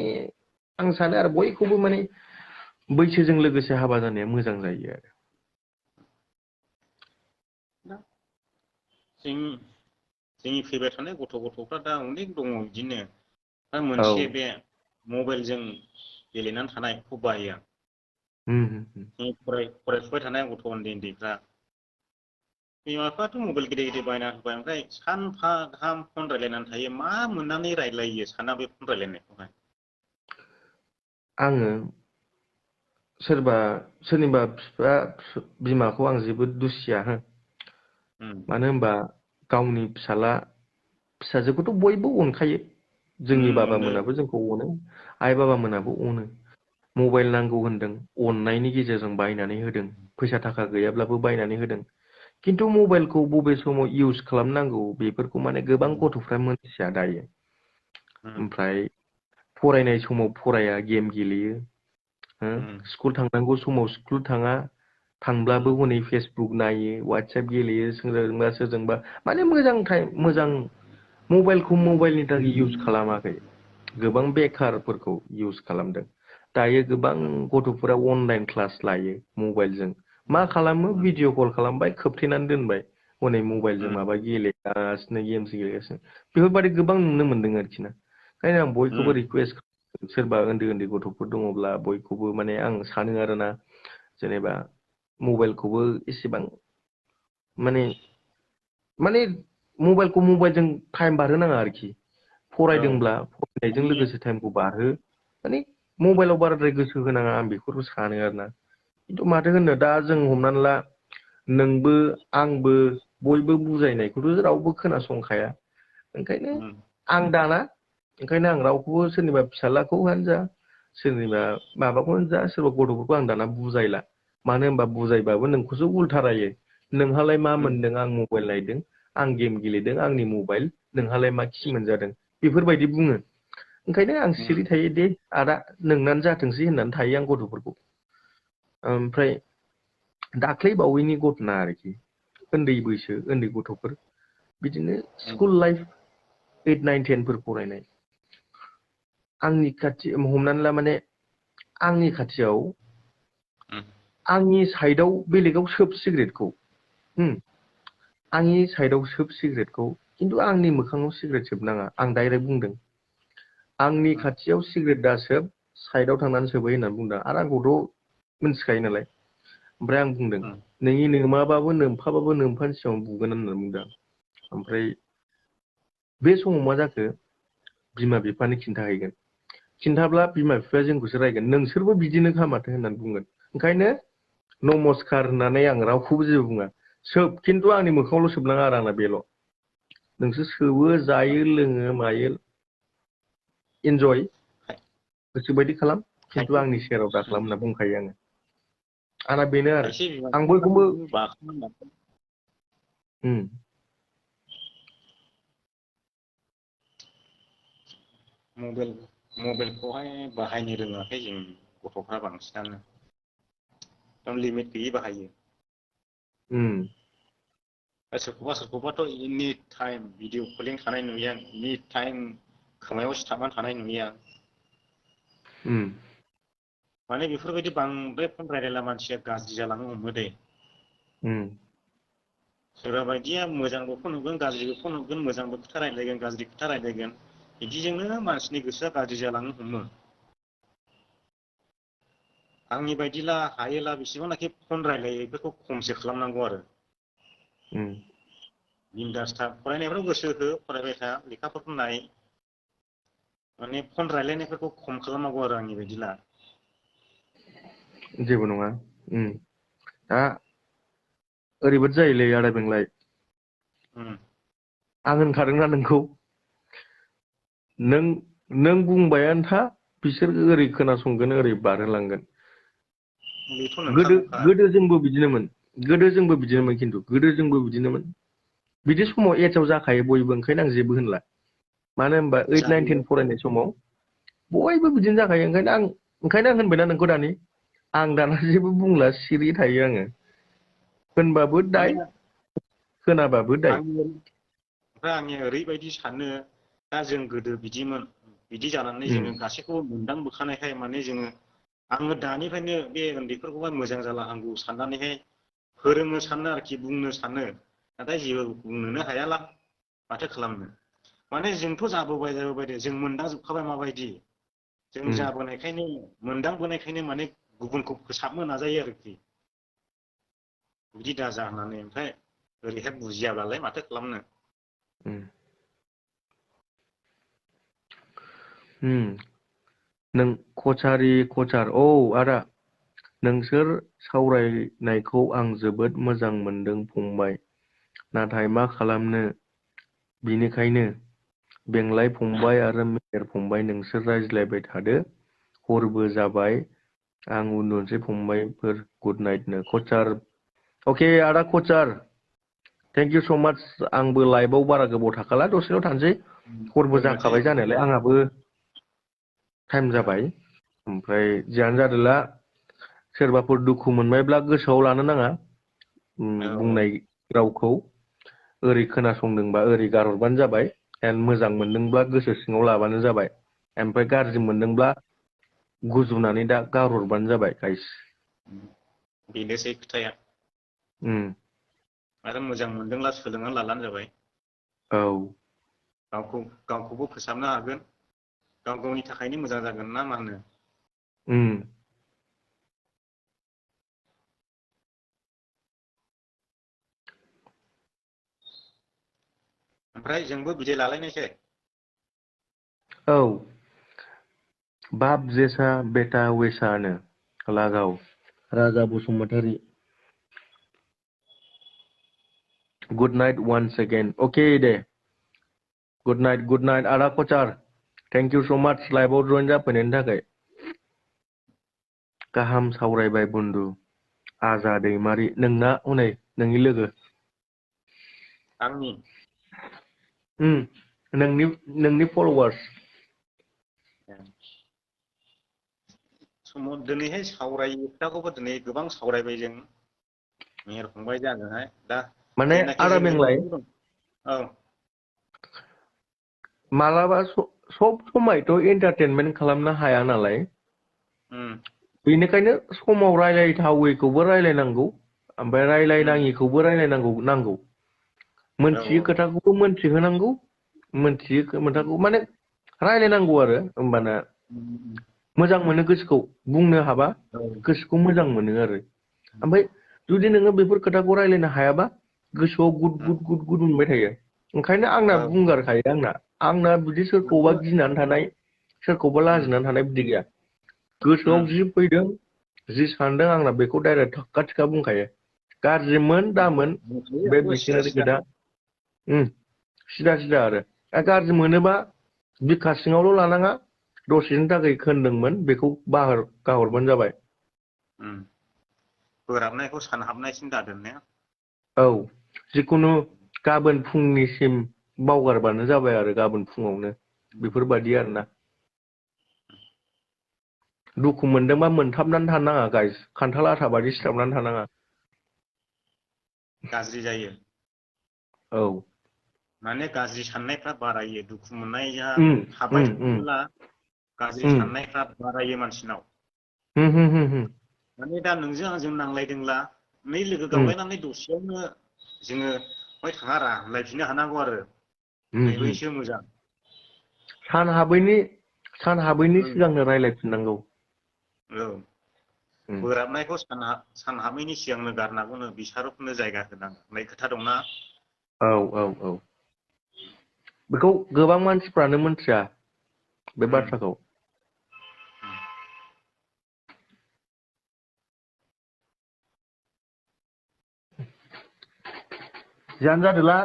आं सानो आरो बयखौबो माने बैसोजों लोगोसे हाबा जानाया मोजां जायो आरो जोंनि फैबाय थानाय गथ'फ्रा दा अनेक दङ बिदिनो दा औ मोनसे बे मबाइलजों गेलेनानै थानायखौ बायो आं फरायफुबाय थानाय गथ' उन्दैफ्रा बिमा बिफाथ' मबाइल गिदिर गिदिर बायना होबाय ओमफ्राय सानफा गाहाम फन रायलायनानै थायो मा मोननानै रायलायो साना बे फन रायलायनायखौहाय आङो सोरनिबा बिफा बिमाखौ आं जोबोद दुसिया हो मानो होनबा गावनि फिसाजोखौथ' बयबो अनखायो जोंनि बाबा अनो मोनाबो जोंखौ अनो आइ बाबा मोनाबो अनो मबाइल नांगौ होनदों अननायनि गेजेरजों बायनानै होदों फैसा थाखा गैयाब्लाबो बायनानै होदों खिन्थु मबाइलखौ बबे समाव इउज खालामनांगौ बेफोरखौ माने गोबां गथ'फ्रा मोनथिया दायो ओमफ्राय फरायनाय समाव फराया गेम गेलेयो स्कुल थांनांगौ समाव स्कुल थाङा थांब्लाबो हनै फेसबुक नायो वाट्सएप गेलेयो सोरजोंबा सोरजोंबा माने मोजां मबाइलखौ मबाइलनि थाखाय इउज खालामाखै गोबां बेखारफोरखौ इउज खालामदों दायो गोबां गथ'फोरा अनलाइन क्लास लायो मबाइलजों मा खालामो भिडिअ कल खालामबाय खोबथेनानै दोनबाय हनै मबाइलजों माबा गेलेगासिनो गेम्स गेलेगासिनो बेफोरबायदि गोबां नुनो मोनदों आरोखि ना ओंखायनो आं बयखौबो रिकुवेस्ट सोरबा उन्दै उन्दै गथ'फोर दङब्ला बयखौबो माने आं सानो आरोना जेनेबा मबाइलखौबो एसेबां माने मबाइलखौ मबाइलजों टाइम बारहोनाङा आरोखि फरायदोंब्ला फरायनायजों लोगोसे टाइमखौ बारहो माने मबाइलाव बाराद्राय गोसो होनाङा आं बेखौबो सानो आरोना खिन्थु माथो होननो दा जों हमनानै ला नोंबो आंबो बयबो बुजायनायखौथ' रावबो खोनासंखाया ओंखायनो आं दाना ओंखायनो आं रावखौबो सोरनिबा फिसाज्लाखौहानो जा सोरनिबा माबाखौनो जा सोरबा गथ'फोरखौ आं दाना बुजायला मानो होनबा बुजायबाबो नोंखौसो उल्था रायो नोंहालाय मा मोनदों आं मबाइल नायदों आं गेम गेलेदों आंनि मबाइल नोंहालाय मा खि मोनजादों बेफोरबायदि बुङो ओंखायनो आं सिरि थायो दे आदा नोंनानो जाथोंसै होननानै थायो आं गथ'फोरखौ ओमफ्राय दाख्लै बावैनि घटना आरोखि उन्दै बैसो उन्दै गथ'फोर बिदिनो स्कुल लाइफ 8, 9, 10 फोर फरायनाय आंनि खाथि हमनानै ला माने आंनि खाथियाव आंनि साइडआव बेलेगाव सोब सिगारेटखौ आंनि साइडआव सोब सिगारेटखौ खिन्थु आंनि मोखाङाव सिगारेट सोबनाङा आं डाइरेक्ट बुंदों आंनि खाथियाव सिगारेट दासोब साइडआव थांनानै सोबै होननानै बुंदों आरो आंखौथ' मिथिखायो नालाय ओमफ्राय आं बुंदों नोंनि नोमाबाबो नोमफाबाबो नोमफानि सिगाङाव बुगोन होननानै बुंदों ओमफ्राय बे समाव मा जाखो बिमा बिफानो खिन्थाहैगोन खिन्थाब्ला बिमा बिफाया जोंखौसो रायगोन नोंसोरबो बिदिनो खामाथो होननानै बुंगोन ओंखायनो नमस्कार होननानै आं रावखौबो जेबो बुङा सोब खिन्थु आंनि मोखाङावल' सोबनाङा आरो आंना बेल' नोंसोर सोबो जायो लोङो मायो इन्जय गोसोबायदि खालाम खिन्थु आंनि सेराव दा खालाम होनना बुंखायो आङो आंना बेनो आरो खायसे आं बयखौबो मबाइलखौहाय बाहायनो रोङाखै जों गथ'फ्रा बांसिनानो एकदम लिमिट गैयै बाहायो सोरखौबाथ' एनि टाइम भिडिअ कलिं थानाय नुयो आं एनि टाइम खोमायाव सिथाबनानै थानाय नुयो आं माने बेफोरबायदि बांद्राय फन रायलायला मानसिया गाज्रि जालांनो हमो दे सोरबा बायदिया मोजांबो फन हरगोन गाज्रिबो फन हरगोन मोजांबो खोथा रायलायगोन गाज्रि खोथा रायलायगोन बिदिजोंनो मानसिनि गोसोआ गाज्रि जालांनो हमो आंनि बायदिला हायोला बेसेबांनाखि फन रायलायो बेफोरखौ खमसो खालामनांगौ आरो बिन्दास था फरायनायफ्राव गोसो हो फरायबाय था लेखाफोरखौ नाय माने फन रायलायनायफोरखौ खम खालामनांगौ आरो आंनि बायदिला जेबो नङा दा ओरैबायदि जायोलै आदा बेंलाय आं होनखादोंना नोंखौ नों बुंबायानो था बिसोर ओरै खोनासंगोन ओरै बारहोलांगोन बेथ' गोदो नंखागौखा गोदो जोंबो बिदिनोमोन खिन्थु गोदो जोंबो बिदिनोमोन बिदि समाव एजआव जाखायो बयबो ओंखायनो आं जेबो होनला मानो होनबा 8, 9, 10 जायो फरायनाय समाव बयबो बिदिनो जाखायो ओंखायनो आं होनबायना नोंखौ दानि आं दाना जेबो बुंला सिरि थायो आङो होनबाबो दाय माने खोनाबाबो दाय आंनि ओरैबायदि सानो दा जों गोदो बिदि जानानै जोङो गासैखौबो मोनदांबोखानायखाय माने आङो दानिफ्रायनो बे उन्दैफोरखौहाय मोजां जालांनांगौ साननानैहाय फोरोंनो सानो आरोखि बुंनो सानो नाथाय जेबो बुंनोनो हायाला माथो खालामनो माने जोंथ' जाबोबाय दे जों मोनदांजोबखाबाय माबायदि जों जाबोनायखायनो मोनदांबोनायखायनो माने गुबुनखौ फोसाबनो नाजायो आरोखि बिदि दाजा होननानै ओमफ्राय ओरैहाय बुजियाब्लालाय माथो खालामनो नों कचार औ आदा नोंसोर सावरायनायखौ आं जोबोद मोजां मोनदों फंबाय नाथाय मा खालामनो बिनिखायनो बेंलाय फंबाय आरो मेहेर फंबाय नोंसोर रायज्लायबाय थादो हरबो जाबाय आं उन्दुनोसै फंबायफोर गुड नाइटनो कचार अके आदा कचार थेंक इउ स' माच आंबो लाइभआव बारा गोबाव थाखाला दसेल' थानोसै हरबो दोननोसै जाखाबाय जानायालाय आंहाबो टाइम जाबाय ओमफ्राय जियानो जादोला सोरबाफोर दुखु मोनबायब्ला गोसोआव लानो नाङा औ बुंनाय रावखौ ओरै खोनासंदोंबा ओरै गारहरबानो जाबाय मोजां मोनदोंब्ला गोसो सिङाव लाबानो जाबाय ओमफ्राय गाज्रि मोनदोंब्ला गुजुनानै दा गारहरबानो जाबाय गाइस बेनोसै खोथाया आरो मोजां मोनदोंब्ला सोलोंनानै लाब्लानो जाबाय औ गावखौबो फोसाबनो हागोन गाव गावनि थाखायनो मोजां जागोन ना मा होनो ओमफ्राय जोंबो बिदि लालायनायसै औ बाप जेसा बेटा वैसानो लागाव Raja Basumatary good night once again okay दे गुड नाइट आदा कचार थेंक इउ स' माच लाइभआव जयेन जाफैनायनि थाखाय गाहाम सावरायबाय बन्दु आजा दैमारि नोंना हनै नोंनि लोगो आंनि नोंनि फल'वार्स समाव दिनैहाय सावरायै खोथाखौबो दिनै गोबां सावरायबाय जों मेहेर फंबाय आजोंहाय दा माने जेनाखि आदा जोंनि बेंलाय दं औ मालाबा सब समायथ' एन्टारटेनमेन्ट खालामनो हाया नालाय बेनिखायनो समाव रायलायथावैखौबो रायलायनांगौ ओमफ्राय रायलायनाङिखौबो रायलायनांगौ औ मोनथियै खोथाखौबो मोनथिहोनांगौ मोनथियै खोथाखौ माने रायलायनांगौ आरो होमबाना मोजां मोनो गोसोखौ बुंनो हाबा गोसोखौ मोजां मोनो आरो ओमफ्राय जुदि नोङो बेफोर खोथाखौ रायलायनो हायाबा गोसोआव गुद गुद मोनबाय थायो ओंखायनो आंना औ बुंगारखायो आंना बिदि सोरखौबा गिनानै थानाय सोरखौबा लाजिनानै थानाय बिदि गैया गोसोआव जि फैदों जि सानदों आंना बेखौ डाइरेक्ट थाखा थिखा बुंखायो गाज्रिमोन दामोन बे आंबो सिदा बिसोरनि सिदा खोथा सिदा आरो गाज्रि मोनोबा बिखा सिङावल' लानाङा दसेनि थाखाय खोन्दोंमोन बेखौ गाहरबानो जाबाय। बोराबनायखौ सानहाबनायसिम दादोंने? औ जिखुनु गाबोन फुंनिसिम बावगारबानो जाबाय आरो गाबोन फुङावनो बेफोरबायदि आरोना। दुखु मोनदोंबा मोनथाबनानै थानो नाङा गाइस, खान्थाल आथा बादि सिथाबनानै थानाङा। गाज्रि जायो। औ माने गाज्रि साननायफ्रा बारायो, दुखु मोननाया उम थाबाय उम उम थायोब्ला गाज्रि उम साननायफ्रा बारायो मानसिनाव। माने दा नोंजों आंजों नांलायदोंब्ला नै लोगो उम गावलायनानै दसेयावनो जोङो हय थाङारा होनलायफिननो हानांगौ आरो उम नै उम बैसो मोजां। सान हाबैनि उम सिगांनो रायज्लायफिननांगौ। औ बोराबनायखौ सानहाबैनि सिगांनो गारनांगौनो बिसारखौनो जायगा होनांगौ होननाय खोथा दंना। औ औ औ बेखौ गोबां मानसिफ्रानो मोनथिया बे उम बाथ्राखौ। जियानो जादोला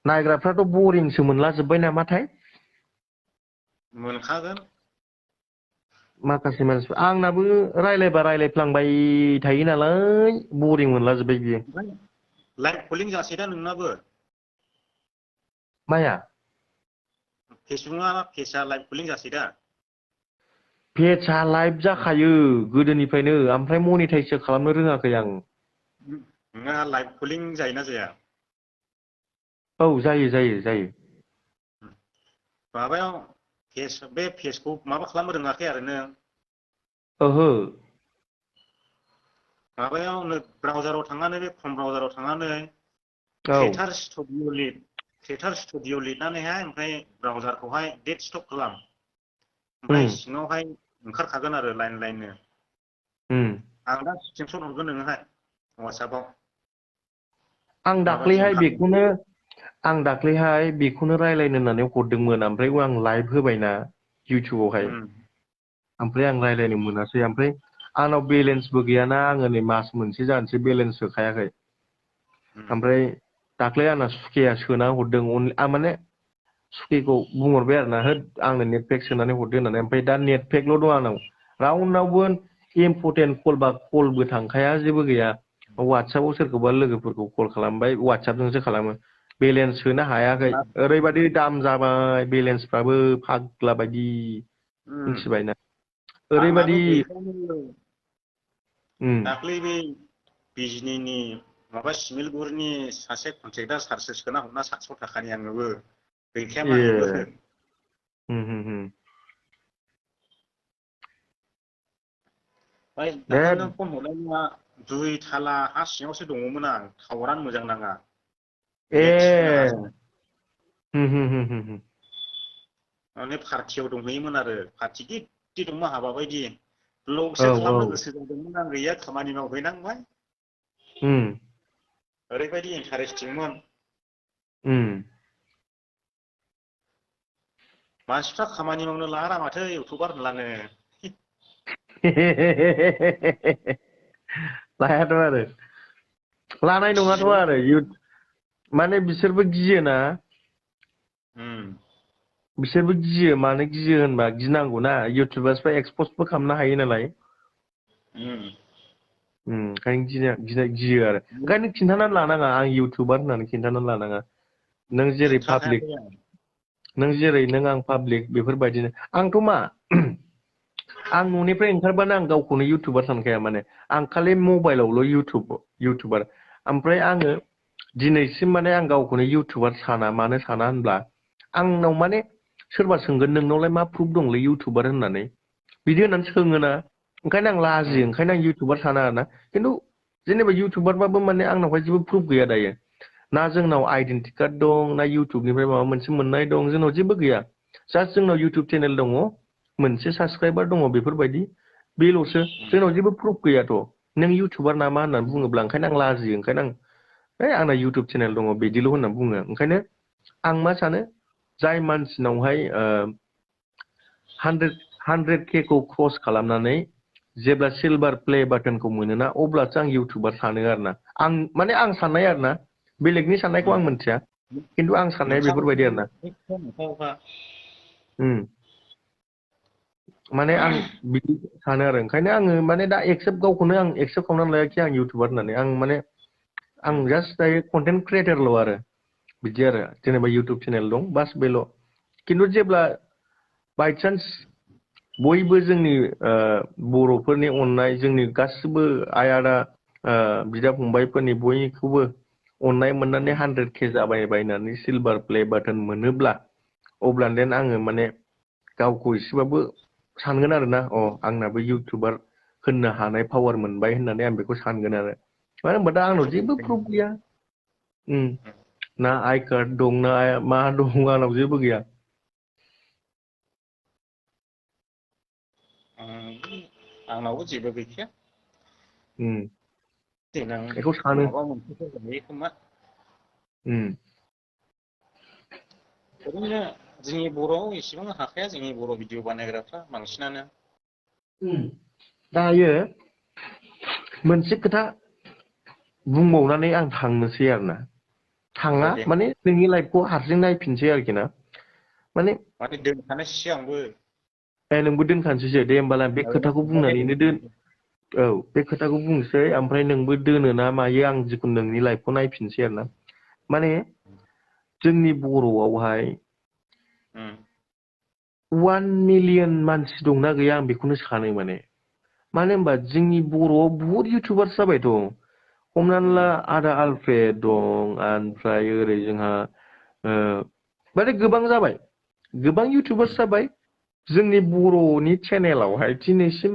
नायग्राफ्राथ' बरिंसो मोनला जोब्बाय नामाथाय। मोनखागोन। माखासे मानसिफोर आंनाबो रायलायबा रायलायफ्लांबाय थायो नालाय बरिं मोनला जोब्बाय बियो। ओमफ्राय लाइभ कलिं जासै दा नोंनाबो? माया? फेसआ लाइभ कलिं जासै दा? पेजा लाइभ जाखायो गोदोनिफ्रायनो ओमफ्राय मनिटाइससो खालामनो रोङाखै आं। नोंना लाइभ कलिं जायोना जाया? औ जायो जायो जायो। माबायाव बे फेसखौ माबा खालामनो रोङाखै आरो नों? ओहो। माबायाव नो ब्राउजाराव थांनानै बे क्रोम ब्राउजाराव थांनानै औ क्रिएटार स्टुडिअ लिरनानैहाय ओमफ्राय ब्राउजारखौहाय डेक्सटप खालाम। उम ओमफ्राय सिङावहाय ओंखारखागोन आरो लाइन लाइननो। उम आं दा स्क्रिनसट हरगोन नोंनोहाय वाट्सएपाव। आं दाख्लैहाय बेखौनो रायलायनो होननानै हरदोंमोन ओमफ्राय आं लाइभ होबायना इउटुबावहाय ओमफ्राय आं रायज्लायनो मोनासै ओमफ्राय आंनाव बेलेन्सबो गैयाना आङो नै मास मोनसे जानोसै बेलेन्स सोखायाखै। ओमफ्राय दाख्लै आंना सुखेया सोना हरदों माने सुखेखौ बुंहरबाय आरो ना होद आंनो नेटपेक सोनानै हरदो होननानै ओमफ्राय दा नेटपेकल' दं आंनाव। रावनावबो इम्परटेन्ट कलबा कलबो थांखाया जेबो गैया। वाट्सएपाव सोरखौबा लोगोफोरखौ कल खालामबाय वाट्सएपजोंसो खालामो। बेलेन्स सोनो हायाखै ओरैबायदि दाम जाबाय बेलेन्सफ्राबो फाग्ला बायदि। मिथिबायना आंनाबो ओरैबायदि गैखायानो उम दाख्लै बै बिजनिनि माबा सिमिलगुरनि सासे कन्ट्रेक्टार सारसो सोना हरना 700 थाखानि आंनोबो। गैखायामोन आंनाबो। ओमफ्राय दे दाखालै नों फन हरनाया दुइ थाला हा सिङावसो दङमोन आं टावारानो मोजां नाङा। नेट थिखोनो ए हायासै माने पार्टियाव दंहैयोमोन आरो पार्टि गिदिर दंमोन हाबा बायदि। औ ब्लगसो औ खालामनो गोसो जादोंमोन आं गैया खामानि मावहैनांबाय। उम ओरैबायदि इन्टारेस्टिंमोन। मानसिफ्रा खामानि मावनो लागारा माथो इउटुबार होनलाङो। लायाथ' आरो लानाय नङाथ' आरो माने बिसोरबो गियोना। बिसोरबो गियो मानो गियो होनबा गिनांगौना इउटुबार्सफ्रा एक्सपसबो खालामनो हायो नालाय। ओंखायनो गियो आरो ओंखायनो खिन्थानानै लानाङा आं इउटुबार होननानै खिन्थानानै लानाङा। नों जेरै पाब्लिक खिन्थाखायाखै आं नों आं पाब्लिक बेफोरबायदिनो आंथ' मा आं न'निफ्राय ओंखारबानो आं गावखौनो इउटुबार सानखाया माने। आं खालि मबाइलावल' इउटुबार ओमफ्राय आङो दिनैसिम माने आं गावखौनो इउटुबार साना मानो साना होनब्ला आंनाव माने सोरबा सोंगोन नोंनावलाय मा प्रुफ दंलै इउटुबार होननानै बिदि होननानै सोङोना ओंखायनो आं लाजियो ओंखायनो आं इउटुबार साना आरोना खिन्थु जेनेबा इउटुबारबाबो माने आंनावहाय जेबो प्रुफ गैया दायो। ना जोंनाव आइडेन्टि कार्ड दं ना इउटुबनिफ्राय माबा मोनसे मोननाय दं जोंनाव जेबो गैया। जास्ट जोंनाव इउटुब चेनेल दङ मोनसे साबसक्राइबार दङ बेफोरबायदि बेल'सो जोंनाव जेबो प्रुफ गैयाथ' नों इउटुबार नामा होननानै बुङोब्ला ओंखायनो आं लाजियो ओंखायनो आं है आंना इउटुब चेनेल दङ बिदिल' होनना बुङो ओंखायनो आं मा सानो जाय मानसिनावहाय हानद्रेद के खौ क्रस खालामनानै जेब्ला सिलभार प्ले बाटनखौ मोनोना अब्लासो आं इउटुबार सानो आरोना आं माने आं साननाय आरोना बेलेगनि साननायखौ आं मिथिया खिन्थु आं साननाया बेफोरबायदि आरोना माने आं बिदि सानो आरो ओंखायनो आङो माने दा गावखौनो आं एक्सेप्ट खालामनानै लायाखि आं इउटुबार होननानै आं माने आं जास्ट दायो कन्टेन्ट क्रियेटरल' आरो बिदि आरो जेनेबा इउटुब चेनेल दं बास बेल' खिन्थु जेब्ला बायचान्स बयबो जोंनि बर'फोरनि अननाय जोंनि गासिबो आइ आदा बिदा फंबायफोरनि बयखौबो अननाय मोननानै 100K जाबाय बायनानै सिलभार प्ले बाटन मोनोब्ला अब्ला देन आङो माने गावखौ एसेबाबो सानगोन आरो ना आंनाबो इउटुबार होननो हानाय पावार मोनबाय होननानै आं बेखौ सानगोन आरो मानो होनबा दा आंनाव जेबो प्रुफ गैया ना आइ कार्ड दं ना मा दं आंनाव जेबो गैया आंनावबो जेबो गैखाया देनां बेखौ सानो माबा मोनसे जायो खोमा ओरैनो जोंनि बर'आव एसेबां हाखाया जोंनि बर' भिडिअ बानायग्राफ्रा बांसिनानो दायो मोनसे खोथा बुंबावनानै आं थांनोसै आरोना थाङा दे माने नोंनि लाइफखौ हारसिं नायफिनसै आरोखि ना माने दोनखानोसै आंबो नोंबो दोनखानोसैसो दे होमबालाय बे खोथाखौ बुंनानैनो दोन बे खोथाखौ बुंसै ओमफ्राय नोंबो दोनो ना मायो आं जिखुनु नोंनि लाइफखौ नायफिनसै आरो ना माने जोंनि बर'आवहाय 1 मिलियन मानसि दंना गैया आं बेखौनो सानो मानो होनबा जोंनि बर'आव बुहुत इउटुबार्स जाबायथ' हमनानै ला आदा आलफ्रेड दं ओमफ्राय ओरै जोंहा माने गोबां जाबाय गोबां इउटुबार्स जाबाय जोंनि बर'नि चेनेलावहाय दिनैसिम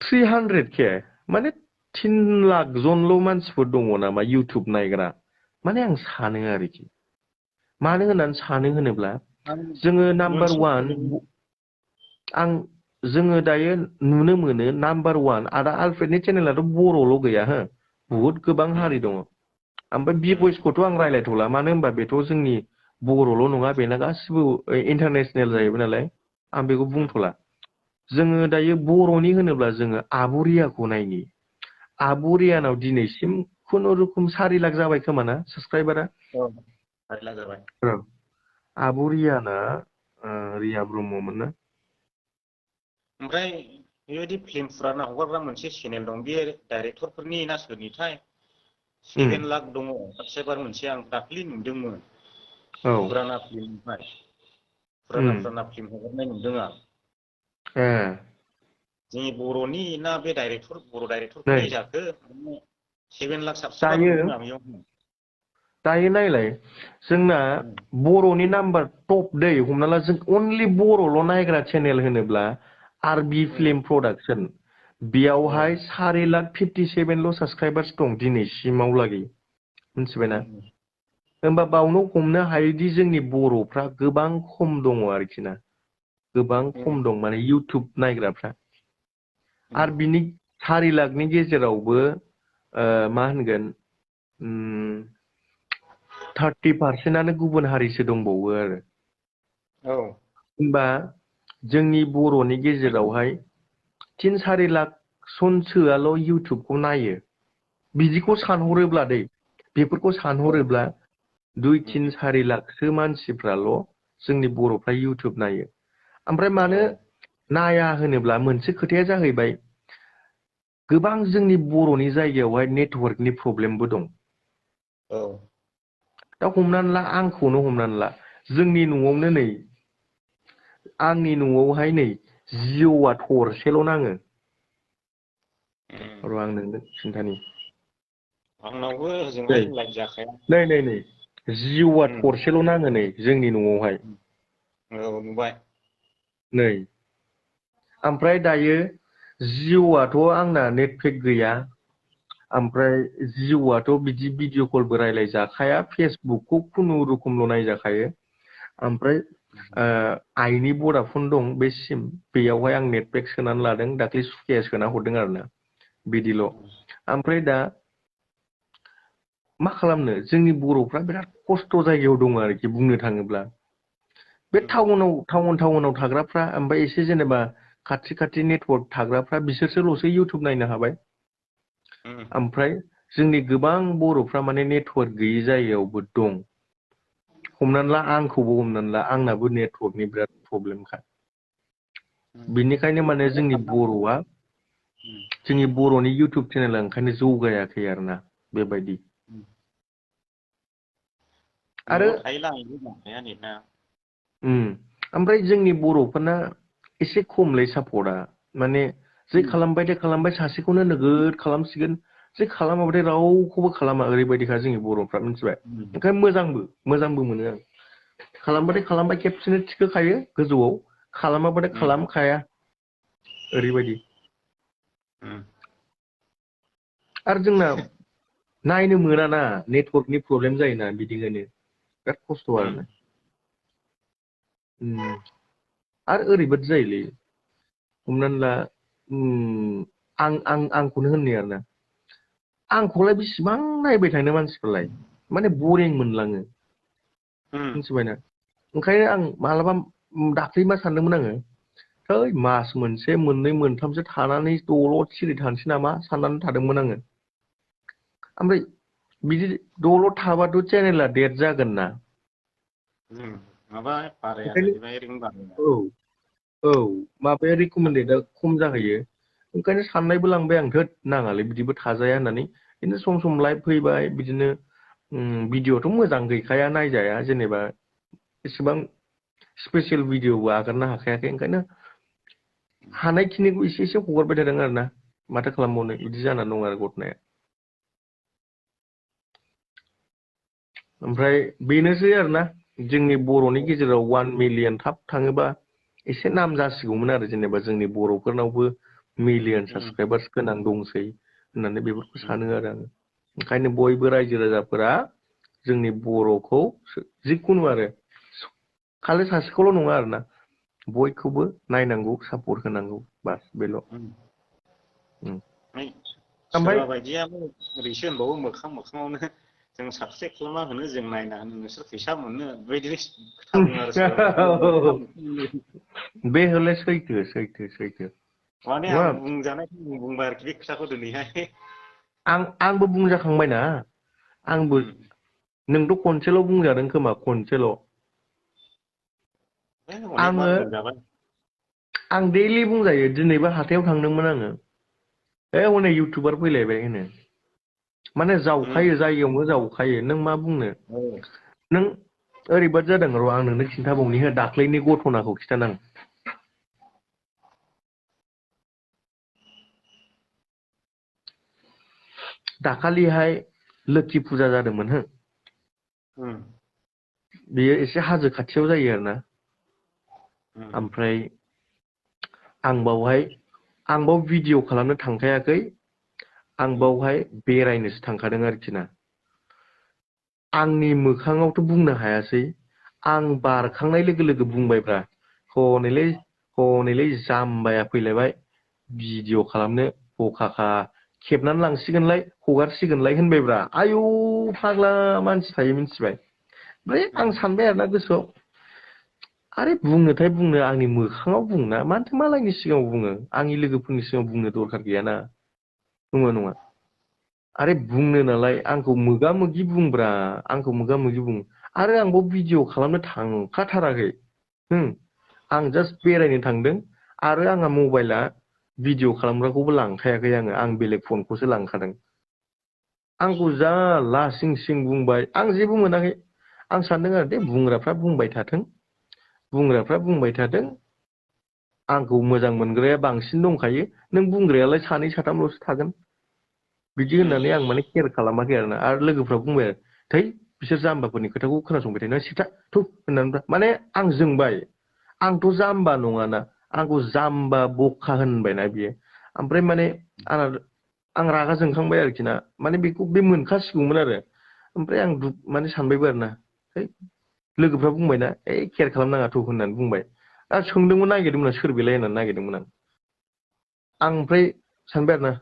300K माने 3 लाख जनल' मानसिफोर दङ नामा इउटुब नायग्रा माने आं सानो आरोखि मानो होननानै सानो होनोब्ला जोङो नाम्बार वान जोङो दायो नुनो मोनो नाम्बार वान आदा आलफ्रेडनि चेनेलाथ' बर'ल' गैया हो बुहुत गोबां हारि दङ ओमफ्राय बि बयसखौथ' आं रायज्लायथ'ला मानो होनबा बेथ' जोंनि बर'ल' नङा बेना गासिबो इन्टारनेसनेल जाहैबाय नालाय आं बेखौ बुंथ'ला जोङो दायो बर'नि होनोब्ला जोङो आब'रियाखौ नायनि आब'रियानाव दिनैसिम खुनुरुखुम 4 लाख जाबाय खोमा ना साबसक्राइबारा 4 लाख जाबाय आब' रियाना रिया ब्रह्ममोन ना ओमफ्राय बेबायदि फिल्म फुराना हगारग्रा मोनसे चेनेल दं बे डाइरेक्टरफोरनि ना सोरनिथाय 7 लाख दङ साबसक्राइबार मोनसे आं दाख्लि नुदोंमोन फुराना फिल्म हगारनाय नुदों आं जोंनि बर'नि ना बे बर' नै डाइरेक्टरफोरनि जाखो 7 लाख साबसक्राइबार दायो नुदों आं बेयाव दायो नायलाय जोंना बर'नि नाम्बार टप दै हमना ला जों अनलि बर'ल' नायग्रा चेनेल होनोब्ला आरबि फिल्म प्रडाक्सन बेयावहाय 4,57,000ल' साबसक्राइबार्स दं दिनैसिमाव लागै मिथिबायना होनबा बावनो हमनो हायोदि जोंनि बर'फ्रा गोबां खम दङ आरोखि ना गोबां खम दं माने इउटुब नायग्राफ्रा आरो बिनि 4 लाखनि गेजेरावबो मा होनगोन 30%आनो गुबुन हारिसो दंबावो आरो होनबा जोंनि बर'नि गेजेरावहाय 3-4 लाख जनसोआल' इउटुबखौ नायो बिदिखौ सानहरोब्ला दै बेफोरखौ सानहरोब्ला 2-3-4 लाखसो मानसिफ्राल' जोंनि बर'फ्रा इउटुब नायो ओमफ्राय मानो नाया होनोब्ला मोनसे खोथाया जाहैबाय गोबां जोंनि बर'नि जायगायावहाय नेटवर्कनि प्रब्लेमबो दं दा हमनानै ला आंखौनो हमनानै ला जोंनि न'आवनो नै आंनि न'आवहाय नै जिअ'आ थरसेल' नाङो र' आं नोंनो खिन्थानि आंनावबो ओजोंहाय लाइट जाखाया नै जिअ'आ थरसेल' नाङो नै जोंनि न'आवहाय नुबाय नै ओमफ्राय दायो जिअ'आथ' आंना नेटपेक गैया ओमफ्राय जिअ'आथ' बिदि भिडिअ कलबो रायलाय जाखाया फेसबुकखौ खुनुरुखुमल' नायजाखायो ओमफ्राय आइनि भडाफन दं बे सिम बेयावहाय आं नेटपेक सोनानै लादों दाख्लै सुखिया सोना हरदों आरोना बिदिल' ओमफ्राय दा मा खालामनो जोंनि बर'फ्रा बिराद खस्थ' जायगायाव दङ आरोखि बुंनो थाङोब्ला बे टाउनाव थाग्राफ्रा ओमफ्राय एसे जेनेबा खाथि नेटवर्क थाग्राफ्रा बिसोरसोल'सो इउटुब नायनो हाबाय ओमफ्राय जोंनि गोबां बर'फ्रा माने नेटवर्क गैयि जायगायावबो दं हमनानै ला आंखौबो हमनानै ला आंनाबो नेटवर्कनि बिराद प्रब्लेमखा बिनिखायनो माने जोंनि बर'आ जोंनि बर'नि इउटुब चेनेला ओंखायनो जौगायाखै आरोना बेबायदि आरो ओमफ्राय जोंनि बर'फोरना एसे खमलै सापर्टआ माने जे खालामबाय सासेखौनो नोगोद खालामसिगोन जे खालामाबाथाय रावखौबो खालामा ओरैबायदिखा जोंनि बर'फ्रा मिथिबाय ओंखायनो मोजांबो मोनो आं खालामबाथाय खालामबाय खेबसेनो थिखोखायो गोजौआव खालामाबाथाय खालामखाया ओरैबायदि आरो जोंना नायनो मोनाना नेटवर्कनि प्रब्लेम जायोना बिदिखायनो बिराद खस्थ' आरोना आरो ओरैबायदि जायोलै हमनानै ला आंखौनो होननो आरोना आंखौलाय बेसेबां नायबाय थानो मानसिफ्रालाय माने बरिं मोनलाङो मिथिबायना ओंखायनो आं मालाबा दाख्लै मा सानदोंमोन आङो है मास मोनसे मोननै मोनथामसो थानानै दलद सिरि थानोसै नामा साननानै थादोंमोन आङो ओमफ्राय बिदि दलद थाबाथ' चेनेला डेट जागोन ना औ माबाया रिकमेन्डेडआ खम जाहैयो ओंखायनो साननायबो लांबाय आं थोद नाङालै बिदिबो थाजाया होननानै बिदिनो सम लाइभ फैबाय बिदिनो भिडिअ'थ' मोजां गैखाया नायजाया जेनेबा एसेबां स्पेसियेल भिडिअ'बो आगारनो हाखायाखै ओंखायनो हानायखिनिखौ एसे हगारबाय थादों आरो ना माथो खालामबावनो बिदि जानानै दं आरो घटनाया ओमफ्राय बेनोसै आरोना जोंनि बर'नि गेजेराव 1 मिलियन थाब थाङोबा एसे नाम जासिगौमोन आरो जेनेबा जोंनि बर'फोरनावबो मिलियन साबसक्राइबार्स गोनां दंसै होननानै बेफोरखौ सानो आरो आङो ओंखायनो बयबो रायजो राजाफोरा जोंनि बर'खौ जिखुनु आरो खालि सासेखौल' नङा आरोना बयखौबो नायनांगौ सापर्ट होनांगौ बास बेल' ओमफ्राय सोरबा बायदिया ओरैसो होनबावो मोखाङावनो जों साबसक्राइब खालामना होनो जों नायना होनो नोंसोर फैसा मोनो बेबायदि खोथा बुङो आरो सोरबा बे हले सैथो माने आं बुंजानाय बुंबाय आरोखि बे खोथाखौ दिनैहाय आंबो बुंजाखांबायना आंबो नोंथ' खनसेल' बुंजादों खोमा खनसेल' आं दैलि बुंजायो दिनैबो हाथायाव थांदोंमोन आङो हनै इउटुबार फैलायबाय होनो माने जावखायो जायगायावनो जावखायो नों मा बुंनो नों ओरैबादि जादों र' आं नोंनो खिन्थाबावनि हो दाख्लैनि घटनाखौ खिन्थानां दाखालिहाय लोखि फुजा जादोंमोन हो बेयो एसे हाजो खाथियाव जायो आरोना ओमफ्राय आं बाव भिडिअ खालामनो थांखायाखै आं बावहाय बेरायनोसो थांखादों आरोखि ना आंनि मोखाङावथ' बुंनो हायासै आं बारखांनाय लोगो लोगो बुंबायब्रा हनैलै जाम्बाया फैलायबाय भिडिअ खालामनो बखाखा खेबनानै लांसिगोनलाय हगारसिगोनलाय होनबायब्रा आयौ फाग्ला मानसि थायो मिथिबाय ओमफ्राय आं सानबाय आरोना गोसोआव आरे बुंनोथाय बुंनो आंनि मोखाङाव बुंना मानोथो मालायनि सिगाङाव बुङो आंनि लोगोफोरनि सिगाङाव बुंनो दरखार गैयाना नङा आरे बुंनो नालाय आंखौ मोगा मोगि बुंब्रा आंखौ मोगा मोगि बुं आरो आंबो भिडिअ खालामनो थांखाथाराखै आं जास्ट बेरायनो थांदों आरो आंहा मबाइला भिडिअ खालामग्राखौबो लांखायाखै आं बेलेग फनखौसो लांखादों आंखौ जा लासिं सिं बुंबाय आं जेबो मोनाखै आं सानदों आरो दे बुंग्राफ्रा बुंबाय थाथों आंखौ मोजां मोनग्राया बांसिन दंखायो नों बुंग्रायालाय सानै साथामल'सो थागोन बिदि होननानै आं माने केयार खालामाखै आरोना आरो लोगोफ्रा बुंबाय आरो थै बिसोर जाम्बाफोरनि खोथाखौ खोनासंबाय थायो सिथा थु होननानै माने आं जोंबाय आंथ' जाम्बा नङाना आंखौ जाम्बा बखा होनबायना बियो ओमफ्राय माने आं रागा जोंखांबाय आरोखि ना माने बेखौ बे मोनखासिगौमोन आरो ओमफ्राय आं माने सानबायबो आरो ना है लोगोफ्रा बुंबायना केयार खालामनाङा थौ होननानै बुंबाय दा सोंदोंमोन नागिरदोंमोन सोर बेलाय होननानै नागिरदोंमोन आं ओमफ्राय सानबाय आरो ना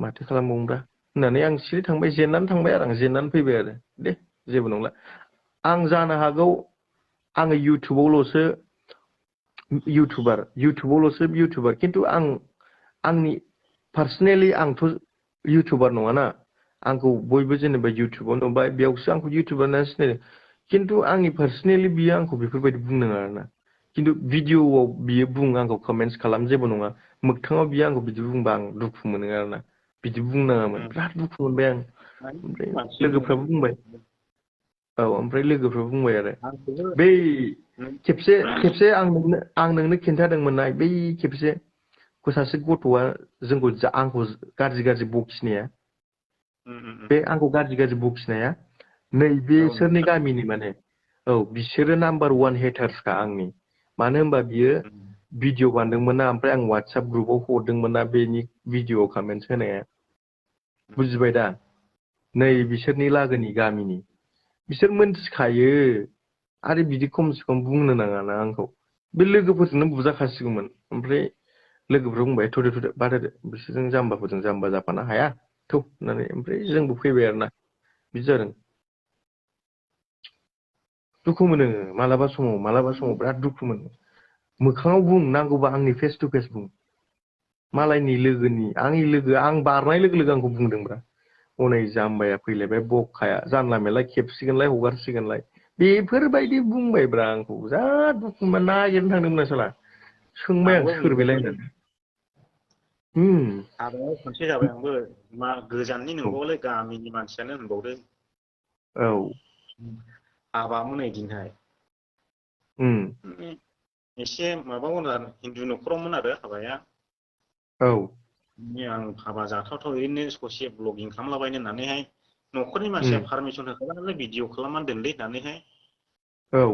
माथो खालामबावनोब्रा होननानै आं सिरि थांबाय जेननानै थांबाय आरो आं जेननानै फैबाय आरो दे जेबो नंला आं जानो हागौ आङो इउटुबावल'सो इउटुबार खिन्थु आंनि पार्सनेलि आंथ' इउटुबार नङाना आंखौ बयबो जेनेबा इउटुबाव नुबाय बेयावसो आंखौ इउटुबार होनना सिनायदों खिन्थु आंनि पार्सनेलि बियो आंखौ बेफोरबायदि बुंनो आरोना खिन्थु भिडिअआव बियो बुं आंखौ कमेन्ट्स खालाम जेबो नङा मोगथाङाव बियो आंखौ बिदि बुंबा आं दुखु मोनो आरोना बिदि बुंनाङामोन बिराद दुखु मोनबाय आं ओमफ्राय लोगोफ्राबो बुंबाय औ ओमफ्राय लोगोफ्राबो बुंबाय आरो बै खेबसे आं नोंनो खिन्थादोंमोन ना बै खेबसे सासे गथ'आ जोंखौ आंखौ गाज्रि बखिनाया बे आंखौ गाज्रि बखिनाया नै बेसोरनि गामिनि माने औ बिसोरो नाम्बार 1 हेटार्सखा आंनि मानो होनबा बियो भिडिअ बानायदोंमोन ना ओमफ्राय आं वाट्सएप ग्रुपाव हरदोंमोन ना बेनि भिडिअ कमेन्ट्स होनाया बुजिबाय दा नै बिसोरनि लागोनि गामिनि बिसोर मोनथिखायो आरो बिदि खमसे खम बुंनो नाङाना आंखौ बे लोगोफोरजोंनो बुजाखासिगौमोन ओमफ्राय लोगोफोरा बुंबाय थ'दो बाद होदो बिसोरजों जाम्बाफोरजों जाम्बा जाफानो हाया थौ होननानै ओमफ्राय जोंबो फैबाय आरोना बिदि जादों दुखु मोनो मालाबा समाव बिराद दुखु मोनो मोखाङाव बुं नांगौबा आंनि फेस टु फेस बुं मालायनि लोगोनि आंनि लोगो आं बारनाय लोगो आंखौ बुंदोंब्रा हनै जाम्बाया फैलायबाय बखाया जानला मेरला खेबसिगोनलाय हगारसिगोनलाय बेफोरबायदि बुंबायब्रा आंखौ जा दुखु नागिरनो थांदोंमोन साला सोंबाय आं सोरबेलाय होननानै हाबायाव खनसे जाबाय आंबो मा गोजाननि नंबावलै गामिनि मानसियानो होनबावदो औ हाबामोन ओइदिनहाय एसे माबामोन आरो हिन्दु न'खरावमोन आरो हाबाया औ आं हाबा जाथावथाव ओरैनो ससे ब्लगिं खालामलाबायनो होननानैहाय न'खरनि मानसिया पारमिसन होखाबाय नालाय भिडिअ खालामनानै दोनलै होननानैहाय औ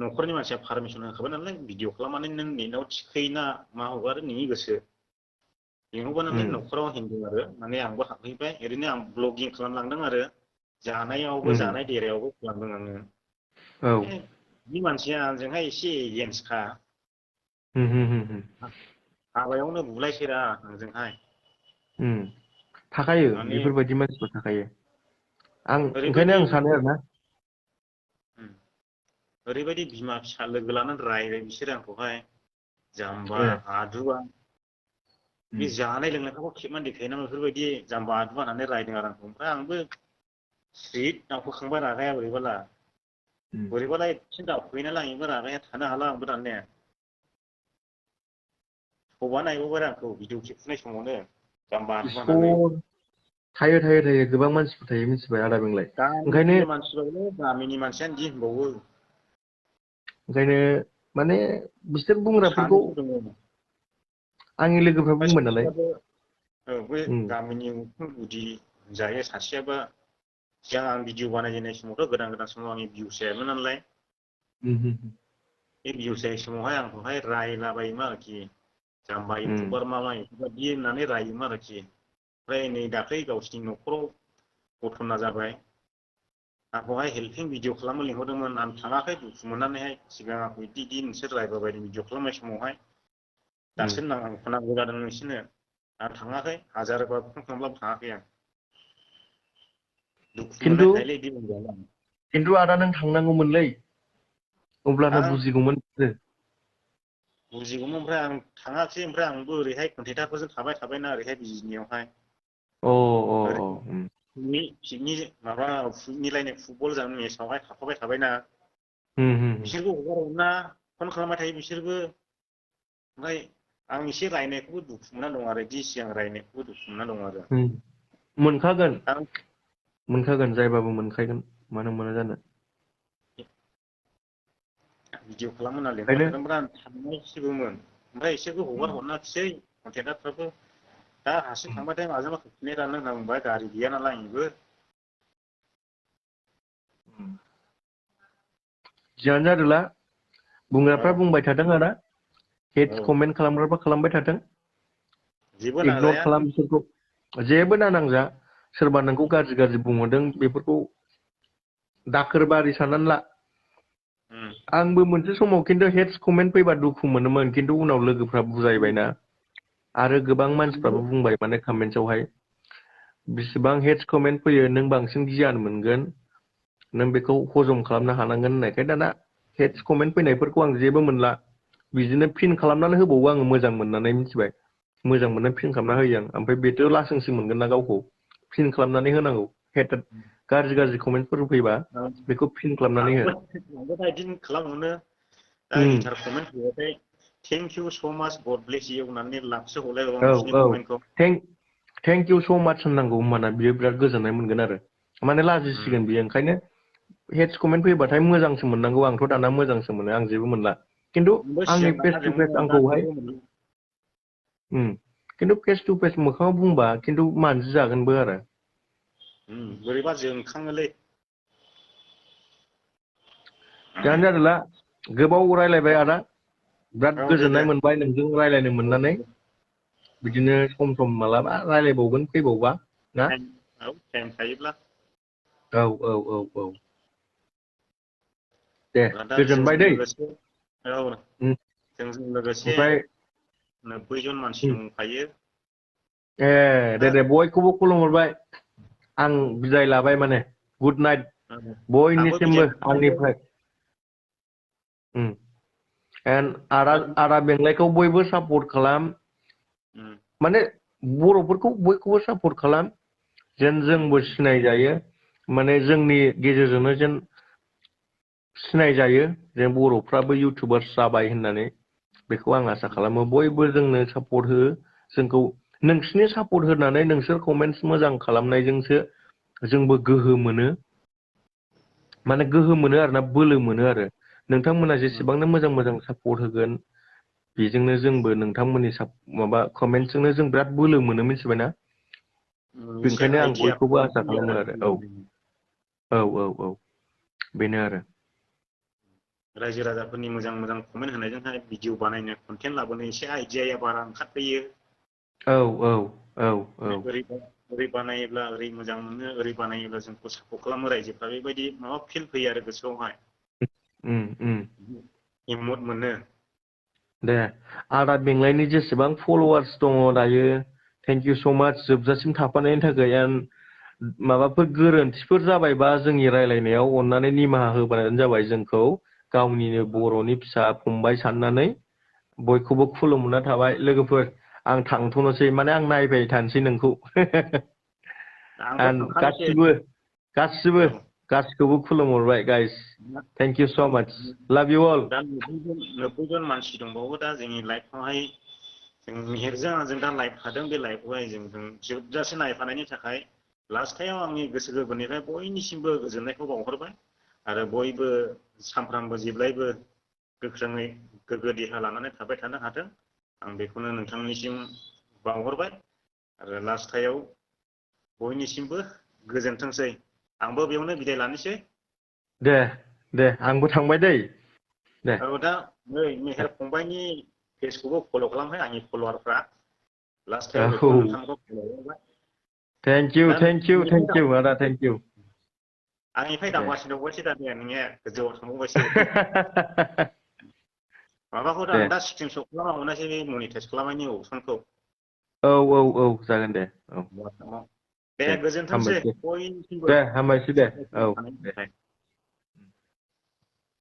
न'खरनि मानसिया पारमिसन होखाबाय नालाय भिडिअ खालामनानै नों नेटआव थिखोयोना मा हगारो नोंनि गोसो लिंहरबाय नालाय न'खराव हिन्दु आरो माने आंबो हाबहैबाय ओरैनो आं ब्लगिं खालामलांदों आरो जानायावबो जानाय देरायावबो खालामदों आङो बे मानसिया आंजोंहाय एसे एगेन्स्टखा हाबायावनो बुलायसैरा आंजोंहाय थाखायो माने बेफोरबायदि मानसिफोर थाखायो ओंखायनो ओरैबायदि आं सानो आरोना ओरैबायदि बिमा फिसा लोगो लानानै रायबाय बिसोरो आंखौहाय जाम्बा आदुआ बे जानाय लोंनायखौबो खेबनानै देखायोना बेफोरबायदि जाम्बा आदुआ होननानै रायदों आरो आंखौ ओमफ्राय आंबो स्रिट दावखोखांबाय रागाया बोरैबाला एसे दावखोयोनालाय आंबो रागाया थानो हाला आंबो दानिया सौबा नायबावबाय आंखौ भिडिअ खेबफुनाय समावनो जाम्बा आदुआ होननानै थायो गोबां मानसिफोर थायो मिथिबाय आदा बेंलाय ओंखायनो गामिनि मानसिबाबो गामिनि मानसियानो दि होनबावो ओंखायनो माने बिसोर बुंग्राफोरखौ सानैसो दङ आंनि लोगोफ्रा ओमफ्राय बुंबाय नालाय सासेयाबो बै गामिनि गुदि जायो सासेयाबो सिगां आं भिडिअ बानायजेननाय समावथ' गोदान समाव आंनि भिउस जायामोन नालाय बे भिउस जायै समावहाय आंखौहाय रायलाबायोमोन आरोखि जाम्बा इउटुबार मा इउटुबार बिदि होननानै रायोमोन आरोखि ओमफ्राय नै दाख्लै गावसिनि न'खराव घटना जाबाय आंखौहाय हेल्पिं भिडिअ खालामनो लिंहरदोंमोन आं थाङाखै दुखु मोननानैहाय सिगां आंखौ बिदि नोंसोर रायबाबायदों भिडिअ खालामनाय समावहाय दासो नांगौ जादों नोंसोरनो आं थाङाखै हाजारबार फन खालामब्लाबो थाङाखै आं दुखु मोननाय थायोलै बिदि बुंजाला खिन्थु आदा नों थांनांगौमोनलै अब्लानो आं बुजिगौमोन बुजिगौमोन ओमफ्राय आं थाङाखसै ओमफ्राय आंबो ओरैहाय कन्टेक्टारफोरजों थाबायना ओरैहाय बिजिनियावहाय पिकनिक माबा मिलायनाय फुटबल जानो मेसावहाय थाफाबाय थाबायना बिसोरखौ हगारहरना फन खालामबाय थायो बिसोरबो ओमफ्राय आं एसे रायनायखौबो दुखु मोनना दं आरो जि सिगां रायनायखौबो दुखु मोनना दं आरो आं मोनखागोन जायबाबो मोनखागोन मानो मोना जानो भिडिअ खालामनो होनना लिंहरबाय ओंखायनो थादोंमोन आं थांनांसिगौमोन ओमफ्राय बिसोरखौ हगार हरनाखिसै कन्टेक्टारफ्राबो दा हारसिं थांबाथाय माजोंबा फैफिननाय राननो होनना बुंबाय गारि गैया नालाय आंनिबो जियानो जादोला बुंग्राफ्रा औ बुंबाय थादों आदा हेट औ कमेन्ट खालामग्राफ्रा खालामबाय थाथों जेबो इगनर नांजाया खालाम बिसोरखौ जेबो दानांजा सोरबा नोंखौ गाज्रि बुंहरदों बेफोरखौ दाखोर बारि साननानै ला आंबो मोनसे समाव खिन्थु हेटस कमेन्ट फैबा दुखु मोनोमोन खिन्थु उनाव लोगोफ्रा बुजायबायना आरो गोबां मानसिफ्राबो बुंबाय माने कमेन्ट्सआवहाय बिसिबां हेटस कमेन्ट फैयो नों बांसिन गियान मोनगोन नों बेखौ हजम खालामनो हानांगोन होननायखाय दाना हेटस कमेन्ट फैनायफोरखौ आं जेबो मोनला बिदिनो फिन खालामनानै होबावो आङो मोजां मोननानै मिथिबाय मोजां मोननानै फिन खालामना होयो आं ओमफ्राय बेथ' लासिंसिं मोनगोन ना गावखौ फिन खालामनानै होनांगौ गाज्रि कमेन्टफोर फैबा बेखौ फिन खालामनानै हो आंबो बिदिनो खालामहरनो दा इन्टार कमेन्ट होबाथाय थेंक इउ स' माच गड ब्लेस इउ होननानै लाखसो हरलायबावो औ नोंसिनि औ कमेन्टखौ थेंक इउ स' माच होननांगौ होमबाना बियो बिराद गोजोननाय मोनगोन आरो माने लाजिसिगोन बियो ओंखायनो हेड्स कमेन्ट फैबाथाय मोजांसो मोननांगौ आंथ' दाना मोजांसो मोनो आं जेबो मोनला खिन्थु आंबो आंनि सिगां फेस टु फेस लाखाजोंमोन दा आंखौहाय जेबो मोनला खिन्थु फेस टु फेस मोखाङाव बुंबा खिन्थु मानजि जागोनबो आरो बोरैबा जोंखाङोलै जानो जादोला गोबाव रायलायबाय आदा बिराद औ दे गोजोननाय मोनबाय नोंजों रायलायनो औ मोननानै बिदिनो सम सम मालाबा रायलायबावगोन फैबावबा ना टाइम थायोब्ला औ दे दा गोजोनबाय जोंजों दै लोगोसे जोंजों लोगोसे ओमफ्राय 90 जन मानसि दंफायो दा दे बयखौबो खुलुमहरबाय आं बिदाय लाबाय माने गुड नाइट आंबो बिदाय बयनिसिमबो लाबाय आंनिफ्राय आदा बेंलाइखौ बयबो सापर्ट खालाम माने बर'फोरखौ बयखौबो सापर्ट खालाम जेन जोंबो सिनायजायो माने जोंनि गेजेरजोंनो जेन सिनायजायो जे बर'फ्राबो इउटुबार्स जाबाय होननानै बेखौ आं आसा खालामो बयबो जोंनो सापर्ट हो जोंखौ नोंसिनि सापर्ट होनानै नोंसोर कमेन्टस मोजां खालामनायजोंसो जोंबो गोहो मोनो माने गोहो मोनो आरोना बोलो मोनो आरो नोंथांमोना जेसेबांनो मोजां मोजां सापर्ट होगोन बेजोंनो जोंबो नोंथांमोननि माबा कमेन्टसजोंनो जों बिराद बोलो मोनो मिथिबायना एसे बेनिखायनो आं आइडिया बयखौबो आसा खालामो आरो औ बेनो आरो रायजो राजाफोरनि मोजां मोजां कमेन्ट होनायजोंहाय भिडिअ बानायनो कन्टेन्ट लाबोनो एसे आइडियाया बारा ओंखारफैयो औ ओरै बानायोब्ला ओरै मोजां मोनो ओरै बानायोब्ला जोंखौ सापर्ट खालामो रायजोफ्रा बेबायदि माबा फिल फैयो आरो गोसोआवहाय हिम्मत मोनो दे आदा बेंलायनि जेसेबां फल'वार्स दङ दायो थेंक इउ स' माच जोबजासिम थाफानायनि थाखाय माबाफोर गोरोन्थिफोर जाबायबा जोंनि रायलायनायाव अननानै निमाहा होबानो जाबाय जोंखौ गावनिनो बर'नि फिसा फंबाय साननानै बयखौबो खुलुमना थाबाय लोगोफोर आं थांथ'नोसै माने आं नायबाय थानोसै नोंखौ आंबो थांखानोसै औ गासिखौबो खुलुमहरबाय गाइस थेंक इउ स' माच लाभ इउ अल दा 90 जन मानसि दंबावो दा जोंनि लाइफआवहाय जों मेहेरजों आंजों दा लाइभ थादों बे लाइभखौहाय जों जोबजासे नायफानायनि थाखाय लास्टायाव आंनि गोसो गोरबोनिफ्राय बयनिसिमबो गोजोननायखौ बावहरबाय आरो बयबो सानफ्रामबो जेब्लायबो गोख्रोङै गोग्गो देहा लानानै थाबाय थानो हाथों आं बेखौनो नोंथांनिसिम बावहरबाय आरो लास्टायाव बयनिसिमबो गोजोनथोंसै आंबो बेयावनो बिदाय लानोसै दे आंबो थांबाय दै दे औ दा नै मेहेर फंबाइनि पेजखौबो फल' खालामबाय आंनि फल'वारफ्रा लास्टायाव औ बेखौनो नोंथांखौ खावलायहरबाय थेंक इउ आदा थेंक इउ आंनिफ्राय दे दावगासिनो दंबायसो दा नोंनिया गोजौआव थांबावबायसो माबाखौ दे आं दा स्क्रिनसट खालामना हरनायसै बे मनिटाइस खालामनायनि अपसनखौ औ जागोन दे औ दे गोजोनथोंसै हामबायसै बयनिसिमबो दे हामबायसै दे सापर्ट औ खालामनो थानायनि दे थाखाय